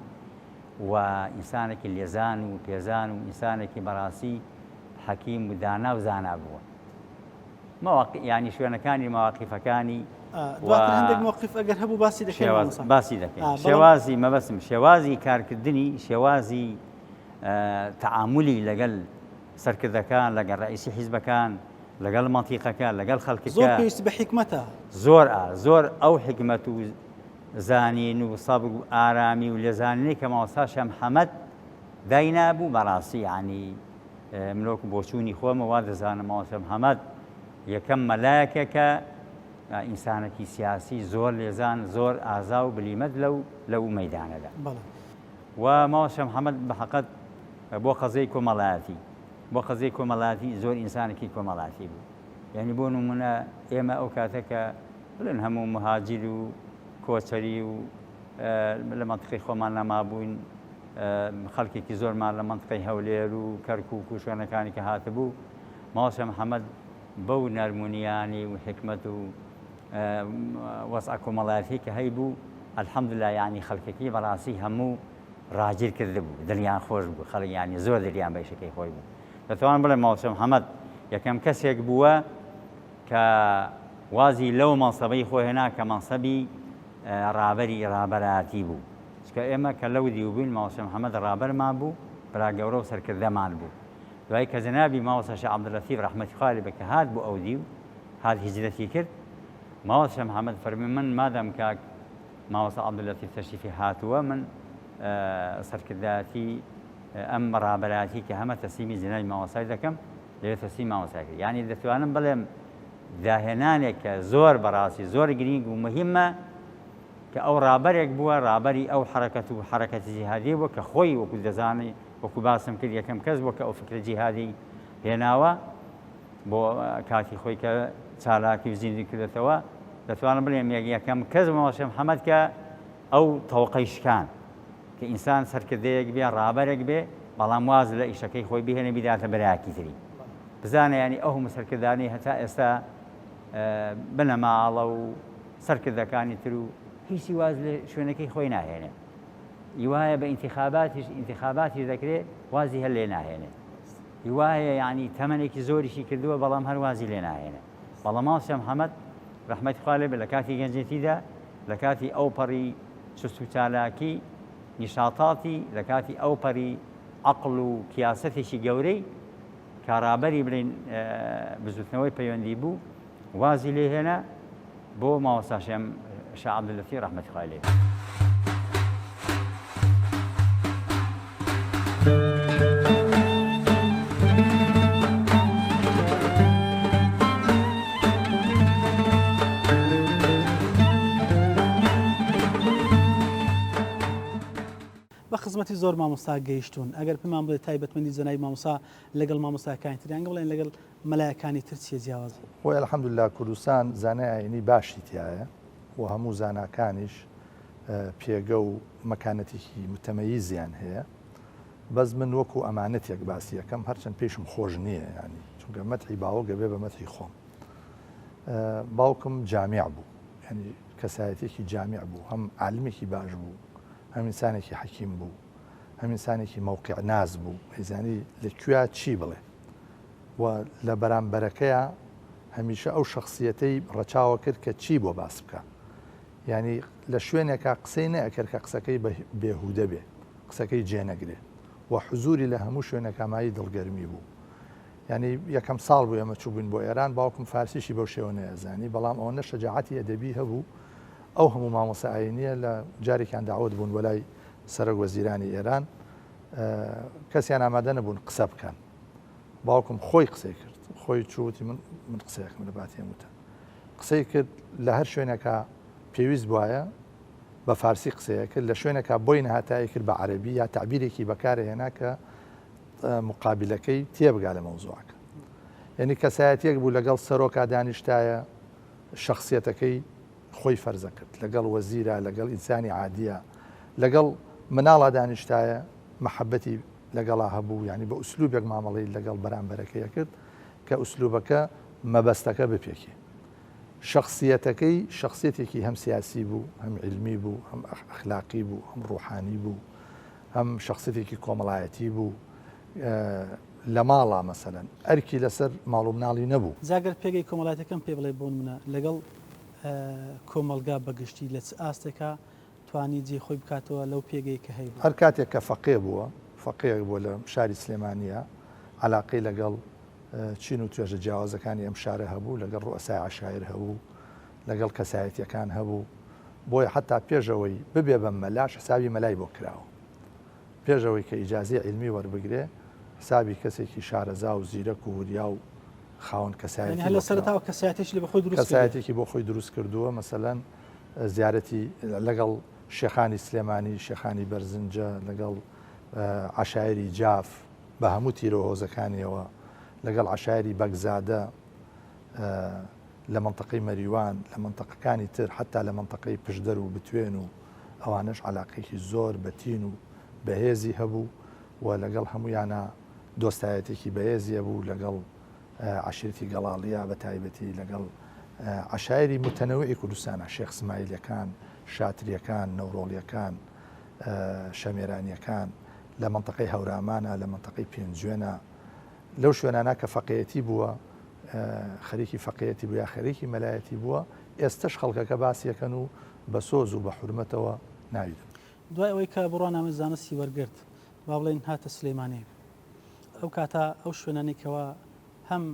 و ئینسانێکی لێزان و پێزان و ئینسانێکی بەڕاستی حەکیم و دانا و زانا بووە. مواقع یانی شوێنەکانی مواقیفەکانی دواتر هەندێک مۆقیف ئەگەر هەبوو باسی دەکەین مامۆستا. باسی دەکەین شێوازی مەبەستم شێوازی کارکردنی شێوازی تەعامولی لەگەل سەرکردەکان لەگەل ڕئیسی حیزبەکان لەگەڵ مەنتیقەکە لەگەڵ خەڵکەکە زۆر پێویستی بە حیکمەتە. زۆر ئا زۆر ئەو حیکمەت و زانین و سەبر و ئارامی و لێزانینەی کە مامۆستا شێخ محەمەد داینابوو بەڕاستی یانی من وەکو بۆچوونی خۆمە وا دەزانم مامۆستا محەمەد یەکەم مەلایەکە کە ئینسانێکی سیاسی زۆر لێزان زۆر ئازا و بلیمەت لەو لەو مەیدانەدا و مامۆستا محەمەد بە حەقەت بۆ قەزیەی کۆمەڵایەتی بۆ قەزیەی کۆمەڵایەتی زۆر ئینسانێکی کۆمەڵاتی بوو یعنی بۆ نمونە ئێمە ئەو کاتە کە بڵێن هەموو مهاجر و کۆچەری و لە مەنتقەی خۆمان نەمابووین خەڵکێکی زۆرمان لە مەنتقەی هەولێر و کەرکوک و شوێنەکانی کە هاتبوو مامۆستا محەممەد بەو نەرمونیانی و حکمت و وەزع کۆمەڵایەتی کە هەیبوو الحمدلله یعنی خەڵکەکەی بەڕاستی هەموو ڕاگیر کردبوو دڵیان خۆش بوو خەڵک یعنی زۆر دڵیان بە ئیشەکەی خۆی بوو دەتوانم بڵێم مامۆستا محەممەد یەکەم کەسێک بووە کە وازی لەو مەنسەبەی خۆ هێنا کە مەنسەبی ڕابەری ڕابەرایەتی بوو چونکە ئێمە کە لەو دیو بووین مامۆستا محەمەد ڕابەرمان بوو برا گەورە و سەرکردەمان بوو دوای کە جەنابی مامۆستا شێخ عەبدولەتیف ڕەحمەتی خوای لێ بێ کە هات بۆ ئەو دیو هات هیجرەتی کرد مامۆستا محەمەد فەرمی من مادام کاک مامۆستا عەبدولەتیف تەشریفی هاتووە من سەرکردایەتی ئەم ڕابەرایەتی کە هەمە تەسلیمی جەنابی مامۆستای دەکەم لەوێ تەسلیمی مامۆستای کرد یانی دەتوانم بڵێم داهێنانێک کە زۆر بەڕاستی زۆر گرینگ و مهمە کە ئەو ڕابەرێک بووە ڕابەری ئەو حەرەکەت و حەرەکەتی جیهادی بووە کە خۆی وەکو دەزانی وەکو باسم کرد یەکەم کەس بووە کە ئەو فکرە جیهادی هێناوە بۆ کاتی خۆی کە چالاکی و زیندوی کردێتەوە دەتوانم بڵێم یەکەم کەس مامۆستا محەممەد کە ئەو تەوقەی شکان کە ئینسان سەرکردەیەک بێ ڕابەرێک بێ بەڵام واز لە ئیشەکەی خۆی بهێنێ بیداتە برایەکی تری بزانە یانی ئەو هەموو سەرکردانەی هەتا ئێستا بنەماڵە و سەرکردەکانی تر و هیچی واز لە شوێنەکەی خۆی ناهێنێ هیوایە بە ئینتخاباتیش ئینتخاباتیش دەکرێ وازی هەر لێ ناهێنێ هیوایە یعنی تەمەنێکی زۆریشی کردووە بەڵام هەر وازی لێ ناهێنێ بەڵام مامۆستا محەممەد ڕەحمەتی خوا لێ بێ لە کاتی گەنجێتیدا لە کاتی ئەو پەڕی چست و چالاکی نیشاتاتی لە کاتی ئەو پەڕی عەقڵ و کیاسەتێکی گەورەی کە ڕابەری بڵێین بزوتنەوەی پەیوەندی بوو وازی لێ هێنا بۆ مامۆستا شێم شا عەبدوللەتیف ڕەحمەتی خوای لێ بێ. بە خزمەتی زۆر مامۆستا گەیشتوون ئەگەر پێمان بڵێ تایبەتمەندی جەنابی مامۆستا لەگەڵ مامۆستاکانی تر یان بڵێن لەگەڵ مەلایەکانی تر چیە جیاوازی؟ خۆی الحمدللە کوردستان زانای ئاینی باشی تیایە و هەموو زاناکانیش پێگە و مەکانەتێکی متەمەیزیان هەیە بەس من وەکو ئەمانەتێک باسی ئەکەم هەرچەند پێیشم خۆش نییە یانی چونکە مەتحی باوک ئەبێ بە مەتحی خۆم باوکم جامیع بوو یانی کەسایەتێکی جامیع بوو هەم عالمێکی باش بوو هەم ئینسانێکی حەکیم بوو هەم ئینسانێکی مەوقع ناس بوو ئەیزانی لە کوێ چی بڵێ و لە بەرامبەرەکەیا هەمیشە ئەو شخصیەتەی ڕەچاوە کرد کە چی بۆ باس بکە یعنی لە شوێنێکا قسەی نەئەکرد کە قسەکەی بێهودە بێ قسەکەی جێنەگرێ و حزوری لە هەموو شوێنێکا مایەی دڵگەرمی بوو یعنی یەکەم ساڵ بوو ئێمە چووبووین بۆ ئێران باوکم فارسیشی بەو شێوە نەیەزانی بەڵام ئەوەندە شەجاعەتی ئەدەبی هەبوو ئەو هەموو مامۆستا ئاینیە لە جارێکیان داوت بوون بۆ لای سەرۆک وەزیرانی ئێران کەسیان ئامادە نەبوون قسە بکەن باوکم خۆی قسەی کرد خۆی چووتی من من قسەیەکم لە باتی ئەم وتە قسەی کرد لە هەر شوێنێکا پێویست بواە بە فارسی قسەیە کرد لە شوێنێکا بۆی نەهاتایی کرد بە عەربی یا تعبیرێکی بەکارهێنا کە مقابلەکەی تێبگا لە مەوزوعەکە یعنی کەسایەتێک بوو لەگەڵ سەرۆکا دانیشتایە شخصیەتەکەی خۆی فەرزە کرد لەگەڵ وەزیرا لەگەڵ ئینسانی عادیە لەگەڵ مناڵا دانیشتایە مەحەبەتی لەگەڵا هەبوو یعنی بە ئوسلوبێک مامەڵەی لەگەڵ بەرامبەرەکەی کرد کە ئوسلوبەکە مەبەستەکە بپێکێ شخصیەتەکەی شخصیەتێکی هەم سیاسی بوو هەم علمی بوو هەم ئەخلاقی بوو هەم ڕوحانی بوو. هەم شخصیتێکی کۆمەڵایەتی بوو لە ماڵا مەسەلەن ئەرکی لەسەر ماڵ و مناڵی نەبوو. جا گەر پێگەی کۆمەڵایەتیەکەم پێ بڵێ بۆ نمونە لەگەڵ کۆمەڵگا بە گشتی لە چ ئاستێکا توانی جێی خۆی بکاتەوە لەو پێگەی کە هەیبوو؟ هەر کاتێک کە فەقێ بووە، فەقێیەک بووە لە شاری سلێمانییە، عەلاقەی لەگەڵ چین و توێژە جیاوازەکانی ئەم شارە هەبوو، لەگەڵ ڕوئەسای عەشایر هەبوو، لەگەڵ کەسایەتییەکان هەبوو، بۆیە حەتا پێش ئەوەی ببێ بە مەلاش حسابی مەلای بۆ کراوە. پێش ئەوەی کە ئیجازەی عیلمی وەربگرێ حسابی کەسێکی شارەزا و زیرەک و وریا و خاوەن کەسایەتی هەر لە سەرەتاوە کەسایەتێکی بۆ خۆی دروست کەسایەتێکی بۆ خۆی دروست کردووە مەسەلەن زیارەتی لەگەڵ شێخانی سلێمانی شێخانی بەرزنجە لەگەڵ عەشایری جاف بە هەموو تیرە و هۆزەکانیەوە لەگەڵ عەشایری بەگزادە لە مەنتەقەی مەریوان، لە مەنتەقەکانی تر حەتا لە مەنتەقەی پشدەر و بتوێن و ئەوانەش عەلاقەیەکی زۆر بەتین و بەهێزی هەبوو و لەگەڵ هەموویانا دۆستایەتێکی بەهێزی هەبوو لەگەڵ عەشیرەتی گەڵاڵیە بە تایبەتی لەگەڵ عەشایری موتەنەوعی کوردستانا شێخ سمایلەکان، شاتریەکان، نەورۆڵیەکان، شەمێرانیەکان لە مەنتەقەی هەورامانا لە مەنتەقەی پێنجوێنا لەو شوێنانە کە فەقێیەتی بووە خەریکی فەقێیەتی بوو یا خەریکی مەلایەتی بووە ئێستەش خەڵکەکە باسی ئەکەن و بە سۆز و بە حورمەتەوە ناوی دەبەن. دوای ئەوەی کە بڕوانامەی زانستی وەرگرت با بڵێین هاتە سلێمانی ئەو کاتە ئەو شوێنانەی کەوا هەم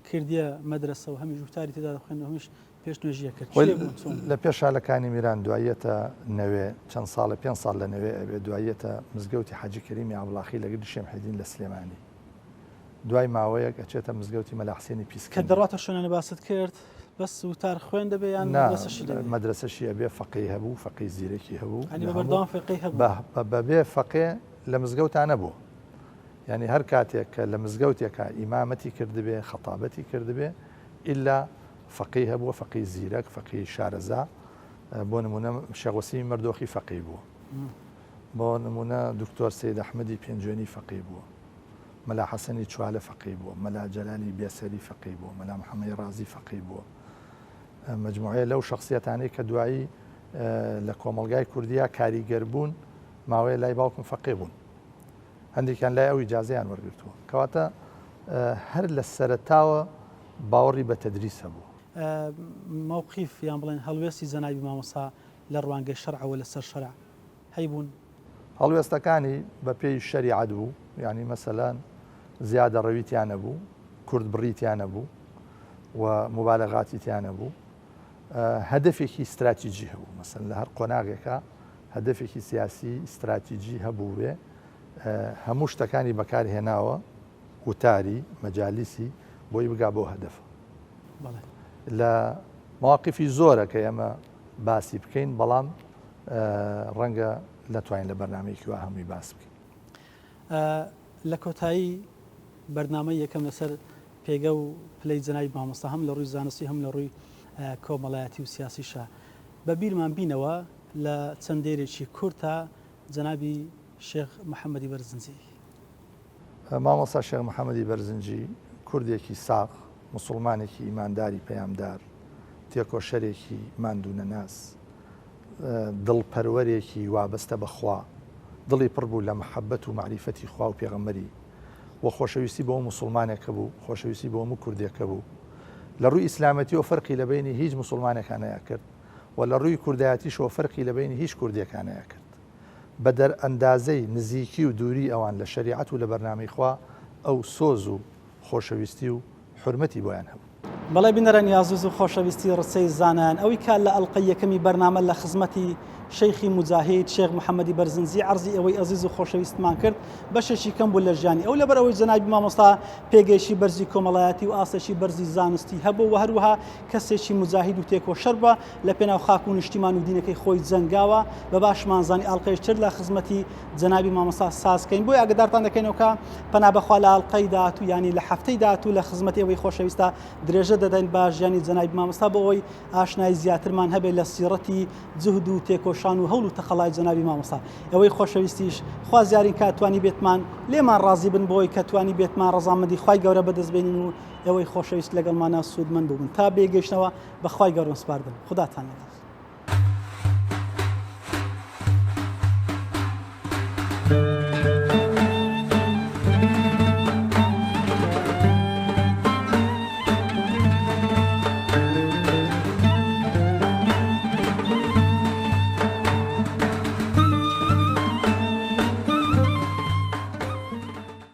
کردیە مەدرەسە و هەمیش وتاری تێدا دەخوێند و هەمیش پێش نوێژی ئەکرد خۆی کێ بوون چۆن بوون؟ لە پێشا لە کانی میران دواییەتە نەوێ چەند ساڵێ پێنج ساڵ لە نەوێ ئەبێ دواییەتە مزگەوتی حاجی کەریمی ئابڵاخی لە گردی شێمحیدین لە سلێمانی دوای ماوەیەک ئەچێتە مزگەوتی مەلا حسێنی کە پیسکەندی. دەڕواتە شوێنانە باست کرد بەس وتار خوێن دەبێ یان نا مەدرەسەشی دەبێ؟ مەدرەسەشی ئەبێ فەقێی هەبوو فەقێی زیرەکی هەبوو یانی لە بە هەموو بەردەوام فەقێی هەبوو؟ بە بە بەبێ فەقێ لە مزگەوتا نەبووە یانی هەر کاتێک کە لە مزگەوتێکا ئیمامەتی کردبێ خەتابەتی کردبێ ئیلا فەقێی هەبووە، فەقێی زیرەک، فەقێی شارەزا، بۆ نموونە شێخ وەسیمی مەردۆخی فەقێی بووە. بۆ نموونە دکتۆر سەید ئەحمەدی پێنجوێنی فەقێی بووە. مەلا حەسەنی چوالە فەقێی بووە. مەلا جەلالی بێسەری فەقێی بووە. مەلا محەممەدی ڕازی فەقێی بووە. مەجموعەیە لەو شەخسیەتانەی کە دوایی لە کۆمەڵگای کوردیا کاریگەر بوون، ماوەیە لای باوکم فەقێ بوون. هەندێکیان لای ئەو ئیجازەیان وەرگرتووە. کەواتە هەر لە سەرەتاوە باوەڕی بە تەدریس هەبوو. مەوقیف یان بڵێن هەڵوێستی جەنابی مامۆستا لە ڕوانگەی شەرعەوە لەسەر شەرع هەیبوون؟ هەڵوێستەکانی بە پێی شەریعەت بوو، یانی مەسەلەن زیادەڕەوی تیا نەبوو، کورتبڕی تیا نەبوو و موبالەغاتی تیا نەبوو. هەدەفێکی ستراتیجی هەبوو، مەسەلەن لە هەر قۆناغێکا هەدەفێکی سیاسی ستراتیجی هەبووێ، هەموو شتەکانی بەکار هێناوە، وتاری، مەجالیسی، بۆی بگا بەو هەدەفە. لە مەواقیفی زۆرە کە ئێمە باسی بکەین، بەڵام ڕەنگە نەتوانین لە بەرنامەیەکی وا هەمووی باس بکەین. لە کۆتایی بەرنامەی یەکەم لەسەر پێگە و پلەی جەنابی مامۆستا هەم لە ڕووی زانستی هەم لە ڕووی کۆمەڵایەتی و سیاسیشا بە بیرمان بینەوە لە چەند دێرێکی کورتا جەنابی شێخ محەممەدی بەرزنجی. مامۆستا شێخ محەمەدی بەرزنجی کوردێکی ساغ، موسوڵمانێکی ئیمانداری پەیامدار، تێکۆشەرێکی ماندوونەناس، دڵپەروەرێکی وابەستە بە خوا، دڵی پڕ بوو لە مەحەبەت و مەعریفەتی خوا و پێغەمبەری و خۆشەویستی بۆ موسوڵمانێک هەبوو، خۆشەویستی بۆ هەموو کوردێک هەبوو. لە ڕووی ئیسلامەتیەوە فەرقی لە بەینی هیچ موسوڵمانێکا نەئەکرد و لە ڕووی کوردایەتیشەوە فەرقی لە بەینی هیچ کوردێکا نەئەکرد. بە دەرئەندازەی نزیکی و دووری ئەوان لە شەریعەت و لە بەرنامەی خوا ئەو سۆز و خۆشەویستی و حورمەتی بۆیان هەبوو. بەڵێ بینەرانی ئازیز و خۆشەویستی ڕچەی زانایان ئەوی کە لە ئەڵقەی یەکەمی بەرنامە لە خزمەتی شەیخی موجاهید شێخ محەمەدی بەرزنجی عەرزی ئێوەی ئەزیز و خۆشەویستمان کرد بەشێکی کەم بوو لە ژیانی ئەو لەبەر ئەوەی جەنابی مامۆستا پێگەیەکی بەرزی کۆمەڵایەتی و ئاستێکی بەرزی زانستی هەبوو و هەروەها کەسێکی موجاهید و تێکۆشەر بووە لە پێناو خاک و نیشتیمان و دینەکەی خۆی جەنگاوە بە باشمان زانی ئاڵقەیش تر لە خزمەتی جەنابی مامۆستا ساز کەین بۆیە ئاگدارتان دەکەینەوە کە پەنا بەخوا لە ئاڵقەی داهاتوو یانی لە هەفتەی داهاتوو لە خزمەتی ئێوەی خۆشەویستە درێژە دەدەین بە ژیانی جەنابی مامۆستا بۆ ئەوەی ئاشنایی زیاترمان هەبێت لە سیڕەتی جوهد و تێکۆشان و هەوڵ و تەقەلای جەنابی مامۆستا ئێوەی خۆشەویستیش خوازیارین کە توانی بێتمان لێمان ڕازی بن بۆی کە توانی بێتمان ڕەزامەندی خوای گەورە بەدەست بێنین و ئێوەی خۆشەویست لەگەڵمانە سوودمەند بووبن تا بێگەیشتنەوە بە خوای گەورەم سپاردن خوداتان لەگەڵ.